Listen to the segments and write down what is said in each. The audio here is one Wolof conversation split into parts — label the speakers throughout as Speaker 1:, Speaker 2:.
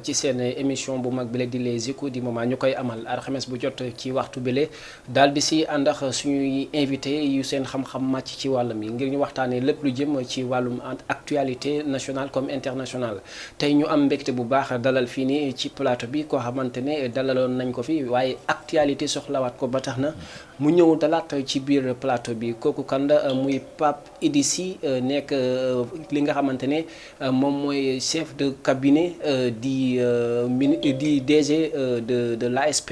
Speaker 1: ci seen émission bu mag bile di les échos du moment ñu koy amal alxames bu jot ci waxtu bile daal di si àndax suñuy invité yu seen xam-xam màcc ci wàll mi ngir ñu waxtaanee lépp lu jëm ci wàllum actualité nationale comme internationale. tey ñu am mbégte bu baax dalal fii nii ci plateau bi koo xamante ne dalaloon nañ ko fi waaye actualité soxlawaat ko ba tax na mu ñëw dalaat ci biir plateau bi kooku kan la muy Pape Idy Sy nekk li nga xamante ne moom mooy chef de cabinet di DG de l'ASP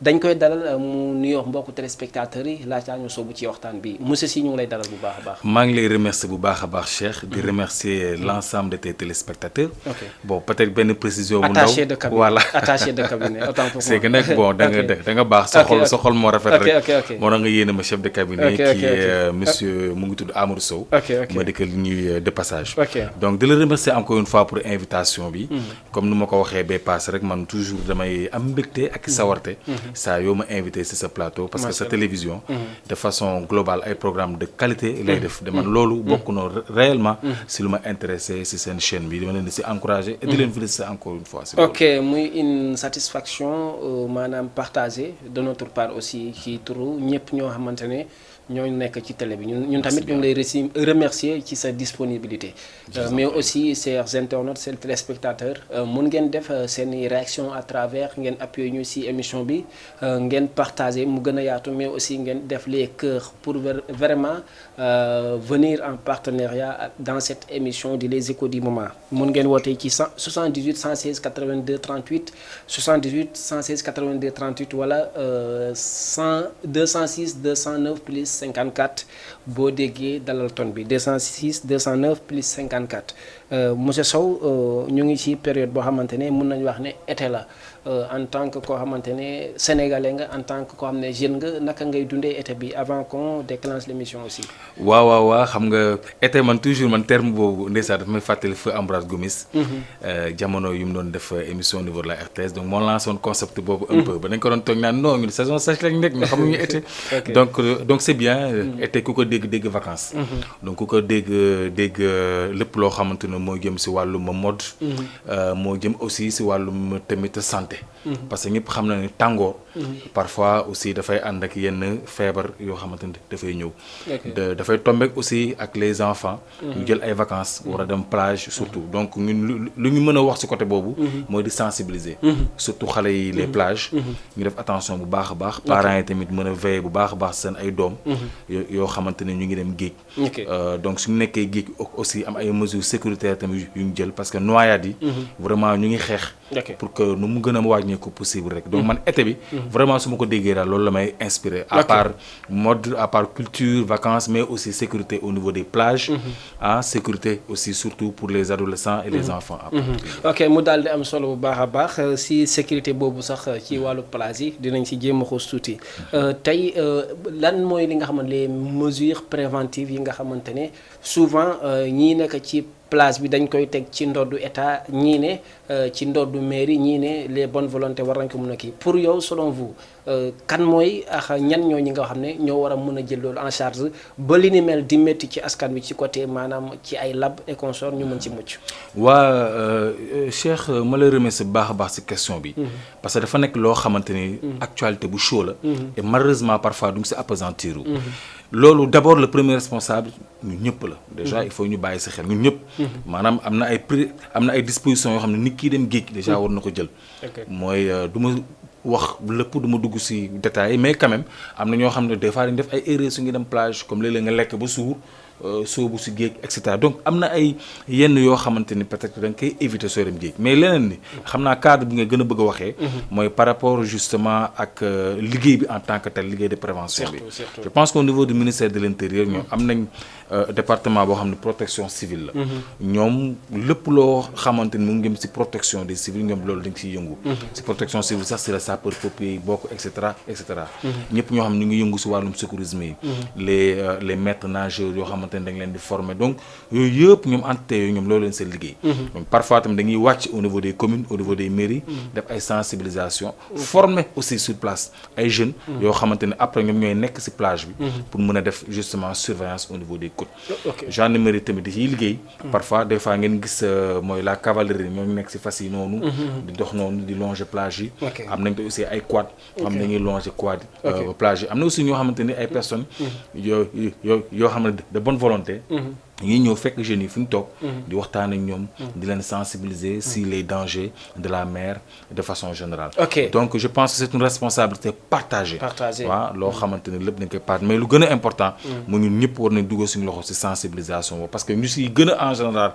Speaker 1: dañ koy dalal mu nuyoo mbokku téléspectateurs yi laataa ñu soobu ci waxtaan bi monsieur Sy ñu ngi lay dalal bu baax a baax.
Speaker 2: maa ngi lay remercier bu baax a baax Cheikh. di remercier l'ensemble de tes téléspectateurs.
Speaker 1: ok
Speaker 2: bon peut-être benn précision bu ndaw
Speaker 1: attaché de cabinet
Speaker 2: voilà
Speaker 1: attaché de cabinet autant pour moi.
Speaker 2: c'est que nag bon da nga baax sa xol moo rafet rek. moo tax nga yéene ma chef de cabinet. qui est monsieur mu ngi tudd Amadou Sow. ma di ko nuyu de passage. donc di la remercier encore une fois pour invitation bi. comme nu ma ko waxee bay paase rek man toujours damay am mbégte ak sawarte. saa yoo ma invité ci sa plateau. parce que sa télévision. de façon globale ay programme de qualité lay def. de man loolu bokk na réellement. si lu ma intéressé ci seen chaîne bi dama leen di ci encourager. et di leen féliciter encore une fois.
Speaker 1: ok muy une satisfaction maanaam partagée de notre part aussi ci turu ñëpp ñoo xamante ne ñoo nekk ci télé bi ñun tamit ñu ngi lay remercier ci sa disponibilité. mais aussi chers internautes chers téléspectateurs mun ngeen def seen réaction à travers ngeen appuyer ñu ci émission bi ngeen partager mu gën a yaatu mais aussi ngeen def les cœurs pour vraiment venir en partenariat dans cette émission di les échos du moment mun ngeen wootee ci 78 116 82 38 78 116 82 38 wala 206 209 plus 54 boo déggee dalal ton bi 206 209 plus 54 monsieur Sow ñu ngi ci période boo xamante ne mun nañu wax ne été la en tant que koo xamante ne sénégalais nga en tant que koo xam ne jeune nga naka ngay dundee été bi avant qu'on déclenche l'émission aussi.
Speaker 2: waaw xam nga été man toujours man terme boobu ndeysaan dafa may fàttali feu Ambroise Gomis. jamono yu mu doon def émission au niveau de la RTS donc moo lancé woon concept boobu. un peu ba dañ ko doon toog naan non ñun saison sèche lañ nekk ñu xamuñu été. donc c'est bien. été ku ko dégg vacances. donc ku ko dégg lépp loo xamante ne moo jëm si wàllum mode. moo jëm aussi si wàllum tamit santé. parce que ñëpp xam na ne tàngoor. parfois aussi dafay ànd ak yenn feebar yoo xamante ne dafay ñëw. dafay tomber aussi ak les enfants. ñu jël ay vacances war a dem plage surtout donc ñun lu ñu mën a wax ci côté boobu. mooy di sensibiliser. surtout xale yi les plages. ñu def attention bu baax a baax. parents yi tamit mën a veiller bu baax a baax seen ay doom. yoo xamante ne ñu ngi dem géej. donc suñu nekkee géej aussi am ay mesures sécuritaires tamit yu ñu jël parce que noyade yi. vraiment ñu ngi xeex. pour que nu mu gën a wàññeeku possible rek donc man été bi. vraiment su ma ko déggee daal loolu la may inspiré. à part mode à part culture vacances mais aussi sécurité au niveau des plages. sécurité aussi surtout pour les adolescents et les enfants.
Speaker 1: ok mu daal di am solo bu baax a baax si sécurité boobu sax ci wàllu plage yi dinañ si jéem a xuus tuuti tey lan mooy li nga xamante les mesures préventives yi nga xamante ne souvent ñii nekk ci plage bi dañ koy teg ci ndoddu état ñii ne ci ndoddu mairie ñii ne les bonnes volontés war nañ ko mën a kii pour yow selon vous kan mooy ñan ñoo ñi nga xam ne ñoo war a mën a jël loolu en charge ba li ni mel di métti ci askan wi ci côté maanaam ci ay lab et consort ñu mën ci mucc.
Speaker 2: Cheikh ma la remercier bu baax a baax ci question bi. parce que dafa nekk loo xamante ni. actualité bu chaud la. et malheureusement parfois du ngi ci appesantir. loolu d'abord le premier responsable ñun ñëpp la déjà il faut ñu bàyyi ci xel ñun ñëpp. maanaam am na ay dispositions yoo xam ne nit kii dem géej déjà war na ko jël. mooy du ma wax lépp du ma dugg ci détails mais quand même am na ñoo xam ne des fois dañu def ay erreurs su ngi dem plage comme léeg-léeg nga lekk ba suur. soobu ci géej et cetera donc am na ay yenn yoo xamante ni peut-être da nga koy éviter soo dem géej mais leneen ni xam naa cadre bi nga gën a bëgg a waxee. mooy par rapport justement ak liggéey bi en tant que tel liggéey de prévention bi. je pense qu'au niveau du ministère de l'intérieur ñoom am nañ département boo xam ne protection civile la. ñoom lépp loo xamante ni mu ngi jëm ci protection des civils ñoom loolu dañ ciy yëngu. ci protection civile sax ci la sapeurs-pompiers yi bokk et cetera et cetera. ñëpp ñoo xam ne ñu ngi yëngu ci wàllum secourisme yi. les maîtres nageurs yoo xamante xamante ne dañ leen di former donc yooyu yëpp ñoom entité yooyu ñoom loolu leen seen liggéey. donc parfois tamit dañuy wàcc au niveau des communes au niveau des mairies. def ay sensibilisation. former aussi sur place ay jeunes. yoo xamante ne après ñoom ñooy nekk ci plage bi. pour mën a def justement surveillance au niveau des côtes. gendarmerie tamit di ciy liggéey. parfois des fois ngeen gis mooy la cavalerie ñoo nekk ci fas yi noonu. di dox noonu di longer plage yi. am nañ ko aussi ay quad. am nañuy longer quad plage yi am na aussi ñoo xamante ni ay personnes. yoo xam ne de bonne volonté. ñuy ñëw fekk jeunes yi fi ñu toog. di waxtaan ak ñoom. di leen sensibiliser sur les dangers de la mer de façon générale. donc je pense que c'est une responsabilité partagée. waaw loo xamante ne lépp dañ koy partager mais lu gën a important. mu ñun ñëpp war nañ dugal suñu loxo ci sensibilisation boobu parce que ñu si gën a en général.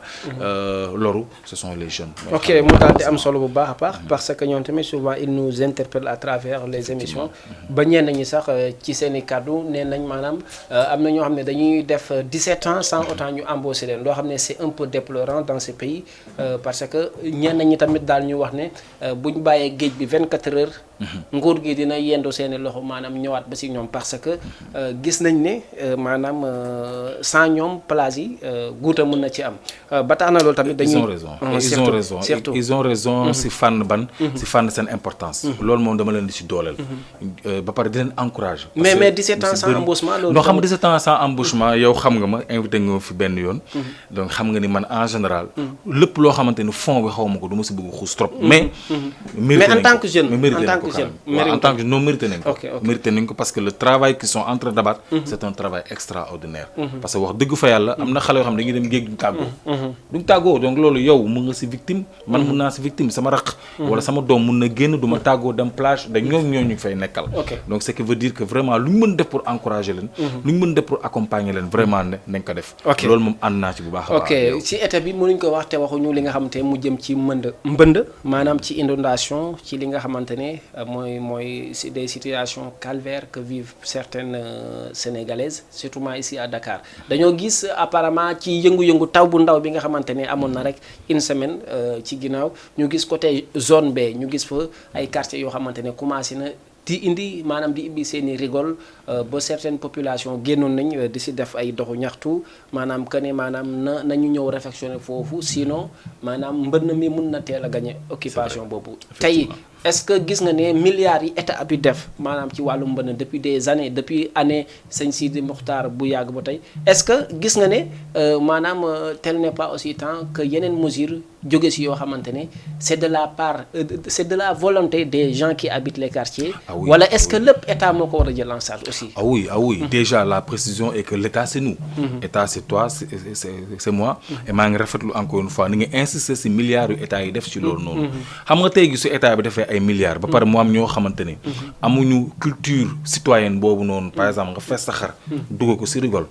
Speaker 2: loru ce sont les jeunes.
Speaker 1: ok mu daal di am solo bu baax a baax parce que ñoom tamit souvent ils nous interpellent à travers les émissions. ba ñenn ñi sax ci seen i kàddu nee nañ maanaam am na ñoo xam ne dañuy def 17 ans sans autant ñu embauché leen loo xam ne c'est un peu déplorant dans ce pays parce que ñenn ñi tamit daal ñu wax ne bu ñu bàyyee géej bi 24 heures. nguur gi dina yendu seeni loxo maanaam ñëwaat ba ci ñoom parce que gis nañ ne maanaam sans ñoom plage yi guuta mën na ci am ba tax na loolu tamit dañuy.
Speaker 2: ils ont raison ci fànn ban. ci fànn seen importance. loolu moom dama leen di ci dooleel. ba pare di leen encourager.
Speaker 1: mais 17 ans sans embauchement loolu.
Speaker 2: non xam nga 17 ans sans embauchement yow xam nga ma invité nga ma fi benn yoon. donc xam nga ni man en général. lépp loo xamante ni fond bi xaw ma ko du ma ci bëgg xuus trop. mais
Speaker 1: en tant que jeune
Speaker 2: en tant que non mérité nañ ko mérité nañ ko parce que le travail qu'ils sont en train d'abattre c'est un travail extraordinaire parce que wax dëgg fa yàlla am na xale yoo xam ne dañuy dem géej duñ tàggoo donc loolu yow mun nga ci victime man mun naa ci victime sama raq wala sama doom mun na génn du ma tàggoo dem plage da ñoo ñu fay nekkal donc ce qui veut dire que vraiment lu ñu mën def pour encourager leen lu ñu mën def pour accompagner leen vraiment nañ ko def loolu moom ànd naa ci bu baax a baax
Speaker 1: ci été bi mënuñ ko wax te waxuñu li nga xamante ne mu jëm ci mbënd maanaam ci inondation ci li nga xamante ne mooy des situations calvaires que vivent certaines sénégalaises surtout ici à Dakar dañoo gis apparemment ci yëngu-yëngu taw bu ndaw bi nga xamante ne amoon na rek une semaine ci ginnaaw ñu gis côté zone B ñu gis fa ay quartiers yoo xamante ne commencé na di indi maanaam di ibbi seen i rigole ba certaines populations génnoon nañ di si def ay doxu ñaxtu maanaam que ne maanaam nañu ñëw réfectionner foofu sinon maanaam mbënn mi mun na teel a gagner occupation boobu tey est-ce que gis nga ne milliards yi état bi def maanaam ci wàllu mbënn depuis des années depuis année sëñ Sidi Mokhtar bu yàgg ba tey est-ce que gis nga ne maanaam tel n'est pas aussi temps que yeneen mesures jóge si yoo xamante ne c'est de la part c'est de la volonté des gens qui habitent les quartiers. Wala est-ce que lépp état moo ko war a jël en charge aussi.
Speaker 2: ah oui déjà la précision est que l'état c'est nous. État c'est toi c'est moi. et maa ngi rafetlu encore une fois ni nga insister si milliards yu état yi def ci loolu noonu. xam nga tey gi su état bi defee ay milliards. ba pare mu am ñoo xamante ne. amuñu culture citoyenne boobu noonu par exemple nga fees sa xar. dugg ko si rigole.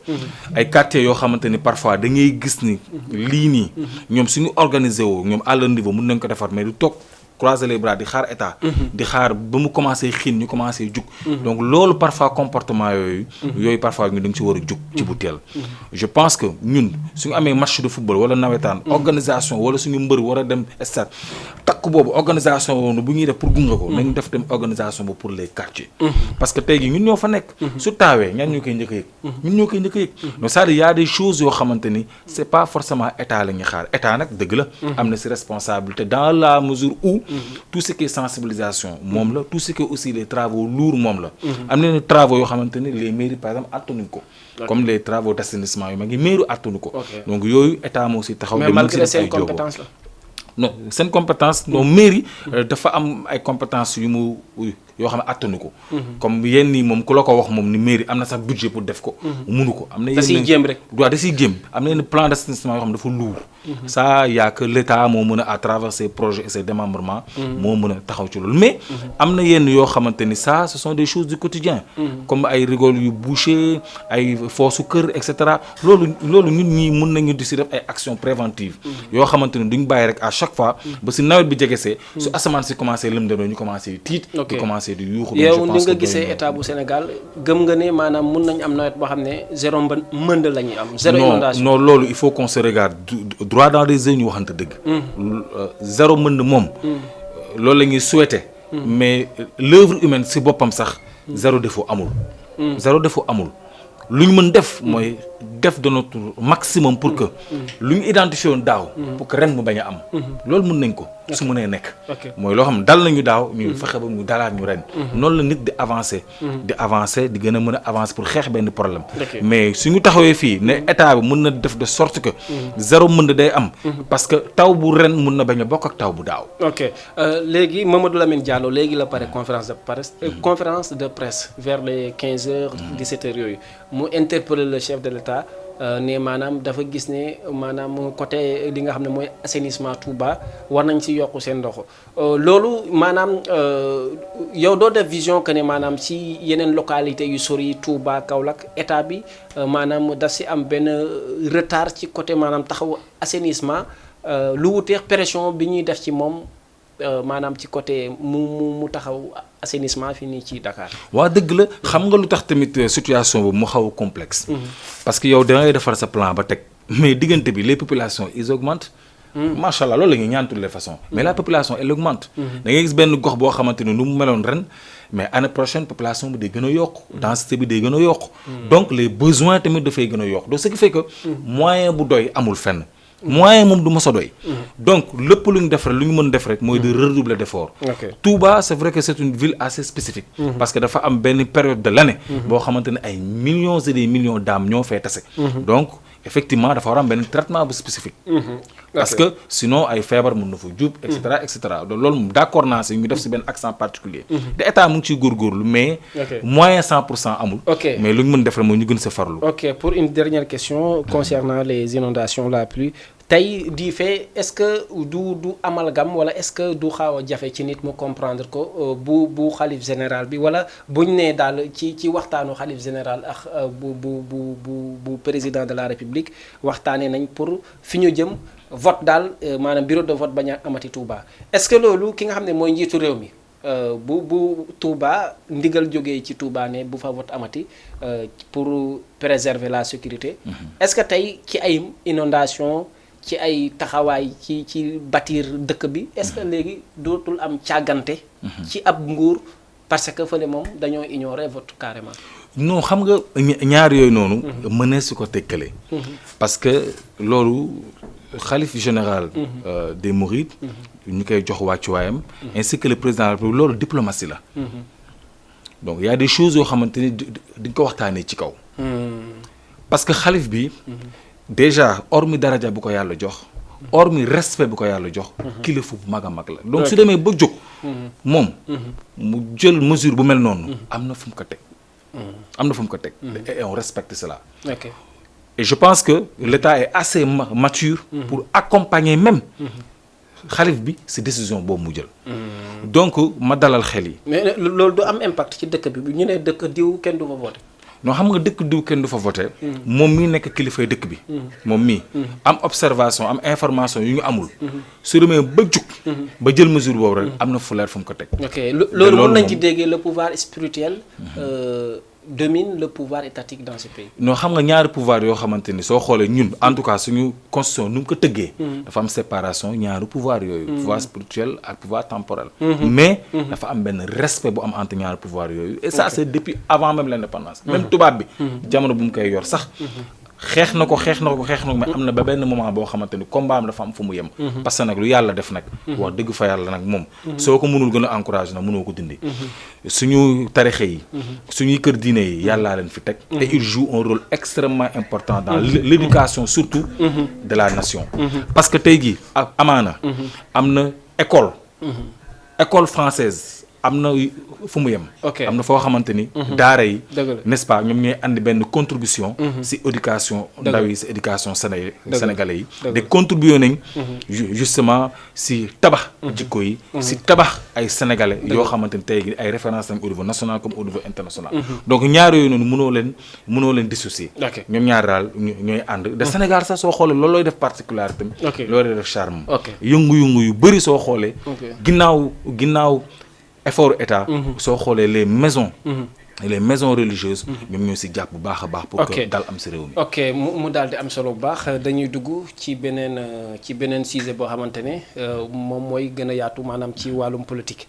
Speaker 2: ay quartiers yoo xamante ni parfois da ngay gis ni lii nii. ñoom suñu organiser woo ñoom à leur niveau mën nañ ko defar mais du toog. croiser les bras di xaar état. di xaar ba mu commencé xiin ñu commencé jug. donc loolu parfois comportement yooyu parfois ñu dañ ci war a jug ci bu teel. je pense que ñun suñu amee match de football wala nawetaan. organisation wala suñu mbër war a dem stade takk boobu organisation woonu bu ñuy def pour gunge ko. nañu def dem organisation boobu pour les quartiers. parce que tey jii ñun ñoo fa nekk. su taawee ñan ñoo koy njëkk a yëg. ñun ñoo koy njëkk a yëg. donc c'est-à-dire y a des choses yoo xamante ni c'est pas forcément état la ñuy xaar état nag dëgg la. am na si responsabilité dans la mesure où. tout ce qui est sensibilisation moom la tout ce qui est aussi les travaux lourds moom la. am na travaux yoo xamante ni les mairies par exemple attanuñ ko. comme les travaux d'assainissement yu mag yi mairie attanu ko. donc yooyu état moo si taxaw.
Speaker 1: mais malgré seen compétence la.
Speaker 2: non seen compétence non mairie dafa am ay compétences yu mu yoo xam ne attanu ko. comme yenn nii moom ku la ko wax moom ni mairie am na sax budget pour def ko. munu ko am na yenn
Speaker 1: da siy jéem rek.
Speaker 2: waaw da siy jéem am na yenn plan d'assainissement yoo xam ne dafa lourd. ça y a que l'État moo mën a à travers ses projets et ses démembrements. moo mën a taxaw ci loolu mais. am na yenn yoo xamante ni ça ce sont des choses du quotidien. comme ay rigoles yu bouché ay fossu kër et cetera loolu nit ñi mën nañu di si def ay actions préventives. yoo xamante ni duñ bàyyi rek à chaque fois. ba si nawet bi jegesee. su asamaan si commencé lëndëm ñu commencé tiit. di commencé di yuuxu.
Speaker 1: yow ni nga gisee état bu Sénégal gëm nga ne maanaam mun nañ am nawet boo xam ne zéro mbënd la ñuy am. zéro inondation
Speaker 2: non loolu il faut qu'on se regarde droit dans les yeux ñu waxante dëgg. zéro mbënd moom. loolu la ñuy souhaiter. mais l'œuvre humaine si boppam sax. zéro défaut amul. zéro défaut amul. lu ñu mën def mooy def de notre maximum pour que lu ñu identifié woon daaw pour que ren mu bañ a am loolu mën nañ ko su mënee nekk mooy loo xam ne dal nañu daaw ñu fexe ba mu dalaat ñu ren noonu la nit di avancer di gën a mën a avancer pour xeex benn problème mais suñu taxawee fii ne état bi mën na def de sorte que zéro mën na day am parce que taw bu ren mën na bañ a bokk ak taw bu daaw
Speaker 1: léegi Mamadou Lamine Diallo léegi la pare conférence de presse vers les 15h 17h yooyu mu interpeller le chef de l'État ne maanaam dafa gis ne maanaam côté li nga xam ne mooy assainissement Touba war nañ ci yokku seen ndox loolu maanaam yow doo def vision que ne maanaam ci yeneen localité yu sori Touba Kaolack état bi maanaam daf ci am benn retard ci côté maanaam taxaw assainissement lu wuteex pression bi ñuy def ci moom maanaam ci côté mu taxaw assainissement fii nii ci Dakar.
Speaker 2: waa dëgg la xam nga lu tax tamit situation boobu mu xaw a complexe. parce que yow da ngay defar sa plan ba teg mais diggante bi les populations ils augmentent. macha allah loolu la ñuy ñaan toutes les façons. mais la population elle augmente. da ngay gis benn gox boo xamante ni nu mu meloon ren mais année prochaine population bi day gën a yokku. densité bi day gën a yokku. donc les besoins tamit dafay gën a yokku donc ce qui fait que moyen bu doy amul fenn. moyen moom du mos a doy. donc lépp lu ñu def rek lu ñu mën def rek mooy de redoubler d'effort. Touba c'est vrai que c'est une ville assez spécifique. parce que dafa am benn période de l'année. boo xamante ne ay millions et des millions d'âmes ñoo fay tase. donc effectivement dafa war am benn traitement bu spécifique. parce que sinon ay feebar mën na fa jub et cetera et cetera donc loolu moom d'accord naa si ñu def si benn accent particulier te état mu ngi ciy góorgóorlu mais moyen 100% amul mais lu ñu mën def rek mooy ñu gën sa farlu.
Speaker 1: ok pour une dernière question concernant les inondations la pluie tey di fait est-ce que du amalgame wala est-ce que du xaaw a jafe ci nit mu comprendre ko bu xalif général bi wala buñ nee daal ci waxtaanu xalif général ak bu président de la république waxtaanee nañ pour fi ñu jëm vote daal maanaam bureau de vote bañ a amati Touba est-ce que loolu ki nga xam ne mooy njiitu réew mi bu Touba ndigal jógee ci Touba ne bu fa vote amati pour préserver la sécurité est-ce que tey ci ay inondation ci ay taxawaay ci bâtir dëkk bi est-ce que léegi dootul am càggante ci ab nguur parce que fële moom dañoo ignorer vote carrément.
Speaker 2: non xam nga ñaar yooyu noonu mënee su ko tekkale parce que loolu xalif général des Mourides ñu koy jox wàccuwaayam ainsi que le président de la République loolu diplomatie la donc il y a des choses yoo xamante ni dañ ko waxtaanee ci kaw parce que xalif bi déjà hormis daraja bu ko yàlla jox hormis respect bu ko yàlla jox kilifa bu mag a mag la donc su demee ba jóg moom mu jël mesure bu mel noonu am na fu mu ko teg et on respecte cela et je pense que l'État est assez mature pour accompagner même xalif bi ci décision boobu mu jël donc ma dalal xel yi
Speaker 1: mais loolu du am impact ci dëkk bi ñu ne dëkk diw kenn du fa voter
Speaker 2: non xam nga dëkk diw kenn du fa voter moom mii nekk kilifay dëkk bi moom mii am observation am information yu ñu amul su demee ba jug ba jël mesure boobu rek am na fu leer fu mu ko teg
Speaker 1: ok loolu mën nañ ci déggee le pouvoir spirituel domine le pouvoir étatique dans ce pays.
Speaker 2: non xam nga ñaari pouvoir yoo xamante ni soo xoolee ñun en tout cas suñu constitution nu mu ko tëggee dafa am séparation ñaari pouvoir yooyu pouvoir spirituel ak pouvoir temporel mais dafa am benn respect bu am entre ñaari pouvoir yooyu et ça c'est depuis avant même l'indépendance même tubaab bi jamono bu mu koy yor sax xeex na ko mais am na ba benn moment boo xamante ni combat am dafa am fu mu yem parce que nag lu yàlla def nag wax dëgg fa yàlla nag moom soo ko mënul gën a encourager nag mënoo ko dindi suñu tarixe yi suñuy kër diine yi yàllaa leen fi teg et il joue un rôle extrêmement important dans l'éducation surtout de la nation parce que tey jii amaana am na école française am na fu mu yem am na foo xamante ni daara yi n'est-ce pas ñoom ñooy andi benn contribution ci éducation ndaw yi ci éducation sénégalais yi de contribuer nañ justement ci tabax jikko yi ci tabax ay sénégalais yoo xamante ni tey gi ay références lañ au niveau national comme au niveau international donc ñaar yooyu noonu mënoo leen dissocier ñoom ñaar daal ñooy ànd de Sénégal sax soo xoolee loolooy def particularité loolooy def charme yëngu-yëngu yu bëri soo xoolee ginnaaw effort état soo xoolee les maisons religieuses ñoom ñoo ci jàpp bu baax a baax pour que dal am ci réew mi
Speaker 1: ok mu daal di am solo bu baax dañuy dugg ci beneen sujet boo xamante ne moom mooy gën a yaatu maanaam ci wàllum politique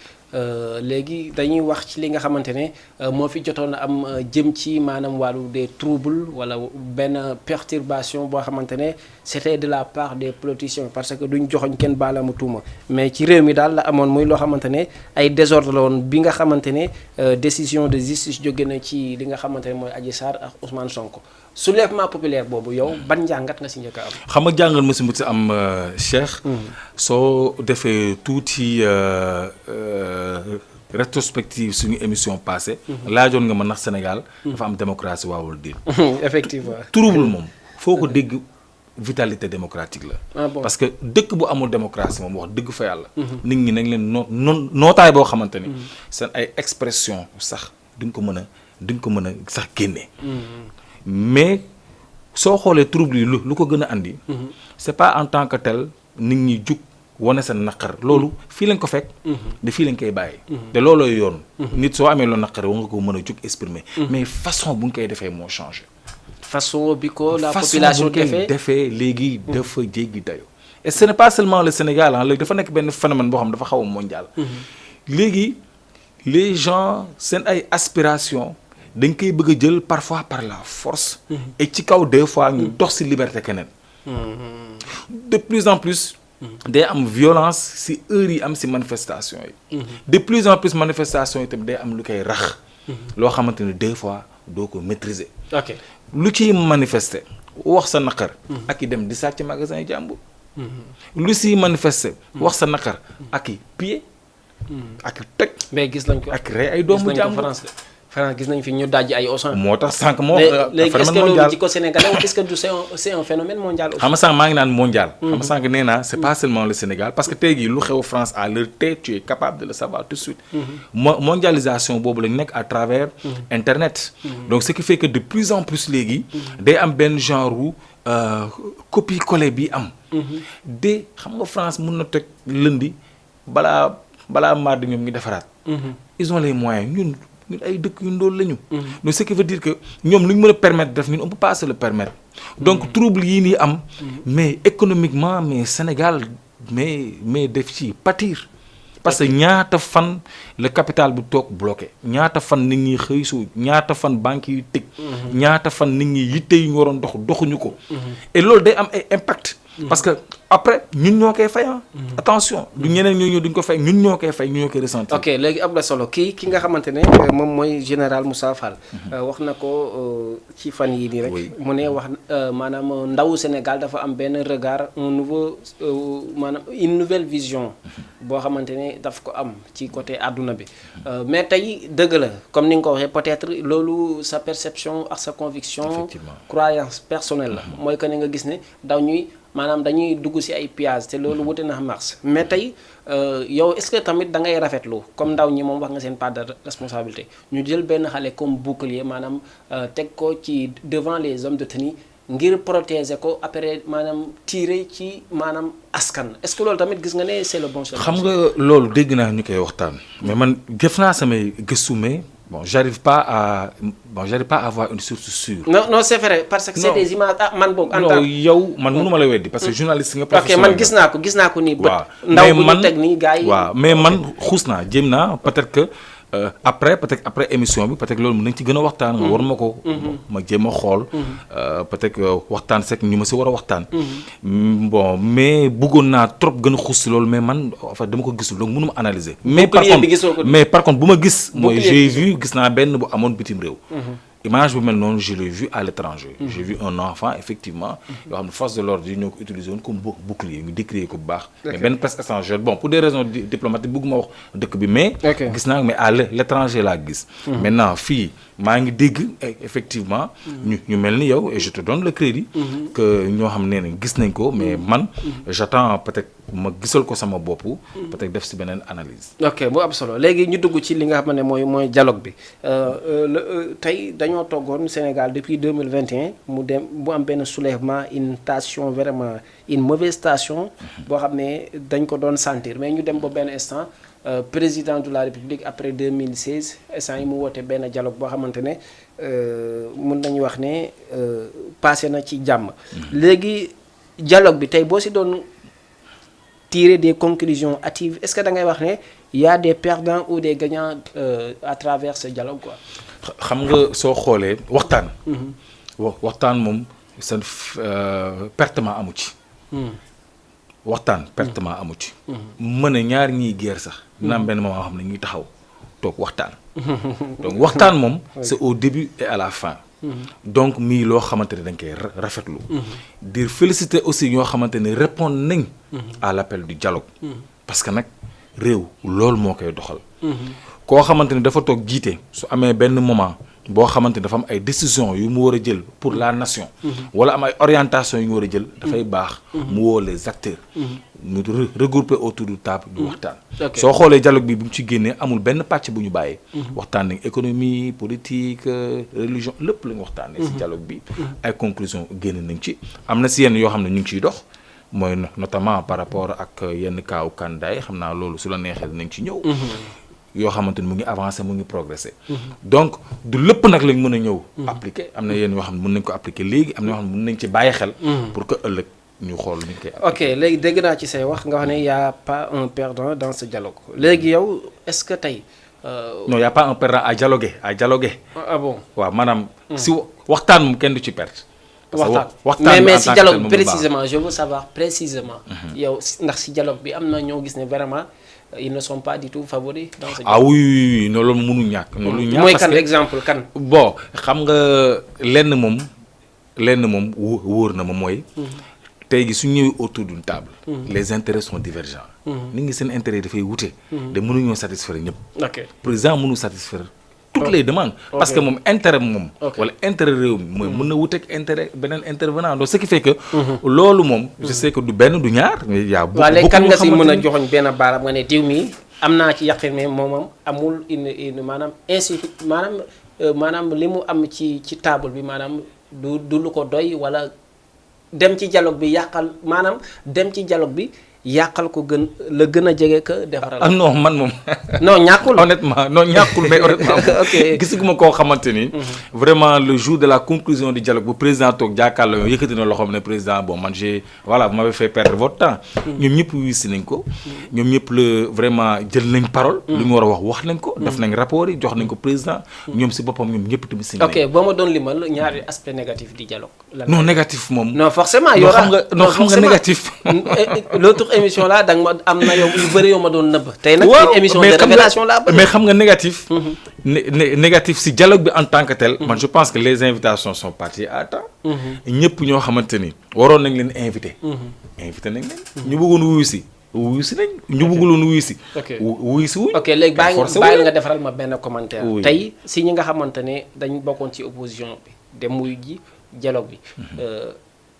Speaker 1: léegi dañuy wax ci li nga xamante ne moo fi jotoon a am jëm ci maanaam wàllu des troubles wala benn perturbation boo xamante ne c'était de la part des politiciens parce que duñ joxoñ kenn baalaama tuuma mais ci réew mi daal la amoon muy loo xamante ne ay désordre la woon bi nga xamante ne décision de justice jóge na ci li nga xamante ne mooy Adji Sarr ak Ousmane Sonko soulèvement populaire boobu yow ban njàngat nga si njëkk a am.
Speaker 2: xam nga jàngal ma si am Cheikh. soo defee tuuti rétrospective suñu émission passée. laajoon nga ma ndax Sénégal. dafa am démocratie waawul déet.
Speaker 1: effectivement
Speaker 2: trouble moom foo ko dégg vitalité démocratique la.
Speaker 1: Ah bon.
Speaker 2: parce que dëkk bu amul démocratie moom wax dëgg fa yàlla. nit ñi nañ leen nootaay boo xamante ni. seen ay expression sax duñ ko mën a sax génne. mais soo xoolee trouble yi lu ko gën a andi. c'est pas en tant que tel nit ñi jug wane seen naqar loolu fii lañ ko fekk. de fii lañ koy bàyyi. te loolooy yoon. nit soo amee loo naqar war nga ko mën a jug exprimer. mais façon bu ñu koy defee moo changé.
Speaker 1: façon bi ko la population
Speaker 2: defee léegi dafa jéggi dayo et ce n'est pas seulement le Sénégal léegi dafa nekk benn phénomène boo xam dafa xaw a mondial. léegi les gens seen ay aspirations. dañ koy bëgg a jël parfois par la force. et ci kaw des fois ñu dox ci liberté keneen. de plus en plus. day am violence ci heure yi am ci manifestation yi. de plus en plus manifestation yi tamit day am lu koy rax. loo xamante ne des fois doo ko maîtriser.
Speaker 1: ok
Speaker 2: lu ciy manifester wax sa naqar. ak i dem di sàcc magasin yi jàmbur. lu ciy manifester. wax sa naqar ak i piller. ak i toj.
Speaker 1: mais gis nañ ko
Speaker 2: ak rey ay doomu jàmbur.
Speaker 1: France gis nañ fi ñu dajji ay Auchan.
Speaker 2: moo tax sànq moo.
Speaker 1: léegi est-ce que loolu ci ko sénégalais ou est-ce que c'est un phénomène mondial aussi.
Speaker 2: xam nga sànq maa ngi naan mondial. xam nga sànq nee naa c'est pas seulement le Sénégal parce que tey jii lu xew France à l'heure tey tu es capable de le savoir tout de suite. mondialisation boobu lañ nekk à travers internet. donc ce qui fait que de plus en plus léegi. day am benn genre wu copier-coller bi am. de xam nga France mun na teg lundi balaa mardi ñoom ñu defaraat. ils ont les moyens ñun ay dëkk yu ndóol lañu. donc ce qui veut dire que ñoom lu ñu mën a permettre def ñun on peut pas se le permettre. donc trouble yii nii am. mais économiquement mais Sénégal mais def ci pâtir. parce que ñaata fan le capital bu toog bloqué ñaata fan nit ñi xëy su ñaata fan banques yi tëj. ñaata fan nit ñi yitte yu ñu waroon doxuñu ko. et loolu day am ay impact. parce que après ñun ñoo koy fay attention du ñeneen ñoo ñëw duñ ko fay ñun ñoo koy fay ñun ñoo koy ressentir.
Speaker 1: ok léegi am na solo ki nga xamante ne moom mooy général Moussa Fall. wax na ko ci fan yii nii rek. mu ne wax maanaam ndawu Sénégal dafa am benn regard un nouveau maanaam une nouvelle vision boo xamante ne daf ko am ci côté àdduna bi mais tey dëgg la comme ni nga ko waxee peut-être loolu sa perception ak sa conviction. croyance personnelle la. mooy que ne nga gis ne daw ñuy. maanaam dañuy dugg ci ay pièges te loolu wute na mars mais tey yow est-ce que tamit da ngay rafetlu comme ndaw ñi moom wax nga seen part de responsabilité ñu jël benn xale comme bouclier maanaam teg ko ci devant les hommes de tenue ngir protéger ko après maanaam tirer ci maanaam askan est-ce que loolu tamit gis nga ne c'est le bon chemin.
Speaker 2: xam nga loolu dégg naa ñu koy waxtaan mais man def naa samay gëstu mais bon j'arrive pas à avoir une source sûre.
Speaker 1: non c'est vrai parce que c'est des images man boog. en tant
Speaker 2: yow man mënuma la weddi parce que journaliste nga. professionnel
Speaker 1: ok man gis naa ko nii. waaw ndaw bu ñu teg nii gars yi.
Speaker 2: waaw mais man xuus naa jéem naa peut-être que après émission bi peut-être loolu mën nañ ci gën a waxtaan. nga war ma ko. ma jéem a xool. peut-être que waxtaan sekk ñu ma si war a waxtaan. bon mais bëggoon naa trop gën a xuus si loolu mais man en fait dama ko gisul donc mënuma analyser. mais par contre bu ma gis. mooy j'ai vu gis naa benn bu amoon bitim réew. image bu mel noonu je l'ai vu à l'étranger. J'ai vu un enfant effectivement yoo xam ne force de l'ordre yi ñoo ko utilisé woon comme bouclier ñu décrier ko bu baax. mais benn presse étrangère bon pour des raisons diplomatiques bëgguma wax dëkk bi mais. gis naa mais à l'étranger laa gis. maintenant fii maa ngi dégg effectivement. ñu mel ni yow et je te donne le crédit. que ñoo xam ne gis nañ ko mais man j'attends peut-être ma gisal ko sama bopp. peut-être def ci beneen analyse.
Speaker 1: ok bu am solo léegi ñu dugg ci li nga xam ne mooy dialogue bi tey dañoo toggoon Sénégal depuis 2021 mu am benn soulèvement une tension vraiment une mauvaise tension boo xam ne dañ ko doon sentir mais ñu dem ba benn instant président de la République après 2016 instant yi mu woote benn dialogue boo xamante ne mën nañu wax ne passé na ci jàmm. léegi dialogue bi tey boo si doon tirer des conclusions hâtives est-ce que da ngay wax ne il y a des perdants ou des gagnants à travers ce dialogue quoi.
Speaker 2: xam nga soo xoolee waxtaan. waxtaan moom seen pertement amu ci. waxtaan pertement amu ci. mën a ñaar ñiy guerre sax. dina am benn moment xam ne ñuy taxaw toog waxtaan. donc waxtaan moom. c'est au début et à la fin. donc mii loo xamante ne dañ koy rafetlu. di féliciter aussi ñoo xamante ne répondre nañ. à l'appel du dialogue. parce que nag réew loolu moo koy doxal. koo xamante ne dafa toog jiite su amee benn moment boo xamante ne dafa am ay décisions yu mu war a jël pour la nation. wala am ay orientations yu mu war a jël. dafay baax mu woo les acteurs. ñu regrouper autour du table du waxtaan. soo xoolee dialogue bi bu mu ci génnee amul benn pàcc bu ñu bàyyee. waxtaan nañ économie politique religion lépp la ñu waxtaanee. si dialogue bi ay conclusions génn nañ ci. am na si yenn yoo xam ne ñu ngi ciy dox mooy notamment par rapport ak yenn kaawu candidat yi xam naa loolu su la neexee nañ ci ñëw. yoo xamante ni mu ngi avancé mu ngi progressé. donc du lépp nag lañ mën a ñëw. appliquer am na yenn yoo xam ne mën nañ ko appliquer léegi am na yoo xam ne mën nañ ci bàyyi xel. pour que ëllëg ñu xool ñu koy.
Speaker 1: ok léegi dégg naa ci say wax nga wax ne y a pas un perdant dans ce dialogue léegi yow est-ce que tey.
Speaker 2: non y a pas un perdant à dialoguer à dialoguer.
Speaker 1: ah bon
Speaker 2: waaw maanaam. si waxtaan moom kenn du ci perte.
Speaker 1: waxtaan mais si dialogue précisément je veux savoir précisément. yow ndax si dialogue bi am na ñoo gis ne vraiment. ils ne sont pas du tout favoris dans ce.
Speaker 2: ah oui non loolu mënu ñàkk. loolu ñàkk
Speaker 1: mooy kan exemple kan.
Speaker 2: bon xam nga lenn moom wóor na ma mooy. tey gi su ñëwee autour d'une table. les intérêts sont divergents. nit ñi seen intérêt dafay wute. de mënuñoo satisfaire ñëpp.
Speaker 1: ok
Speaker 2: président mënu satisfaire toutes les demandes. parce que moom intérêt moom. wala intérêt réew mi mooy mën na wuteeg intérêt beneen intervenant donc ce qui fait que. loolu moom. je sais que du benn du ñaar. mais y a beaucoup
Speaker 1: léegi kan nga si mën a joxoñ benn baaraam nga ne diw mi am naa ci yaqin ne moom amul une maanaam maanaam li mu am ci table bi maanaam du lu ko doy wala dem ci dialogue bi yàqal maanaam dem ci dialogue bi. yàqal ko la gën a jege que defaral.
Speaker 2: ah non man moom.
Speaker 1: non ñàkkul
Speaker 2: honnêtement non ñàkkul mais honnêtement. ok gisuguma koo xamante ni. vraiment le jour de la conclusion du dialogue bu président toog jàkkaarloo yow yëkkati na loxoom ne président bon man voilà vous m'avez fait perdre votre temps. ñoom ñëpp wisi nañ ko. ñoom ñëpp la vraiment jël nañ parole. lu ñu war a wax nañ ko. def nañ rapport yi jox nañ ko président. ñoom si boppam ñoom ñëpp tamit si.
Speaker 1: ok boo ma doon limal ñaari aspect négatif du dialogue.
Speaker 2: non négatif moom.
Speaker 1: non forcément
Speaker 2: yoo xam nga négatif.
Speaker 1: l'autre émission là danga ma am na yow yu bëri yow ma doon nëbb. tey nag une émission de révélation là
Speaker 2: mais xam nga négatif. négatif si dialogue bi en tant que tel. man je pense que les invitations sont parties à temps. ñëpp ñoo xamante ni waroon nañ leen invité. invité nañ leen. ñu bëggoon wuyu si nañ ñu bëgguloon wuyu si. wuyu si wuñ.
Speaker 1: ok léegi bàyyi nga defaral ma benn commentaire. tey si ñi nga xamante ne dañ bokkoon ci opposition bi dem wuyu ji dialogue bi.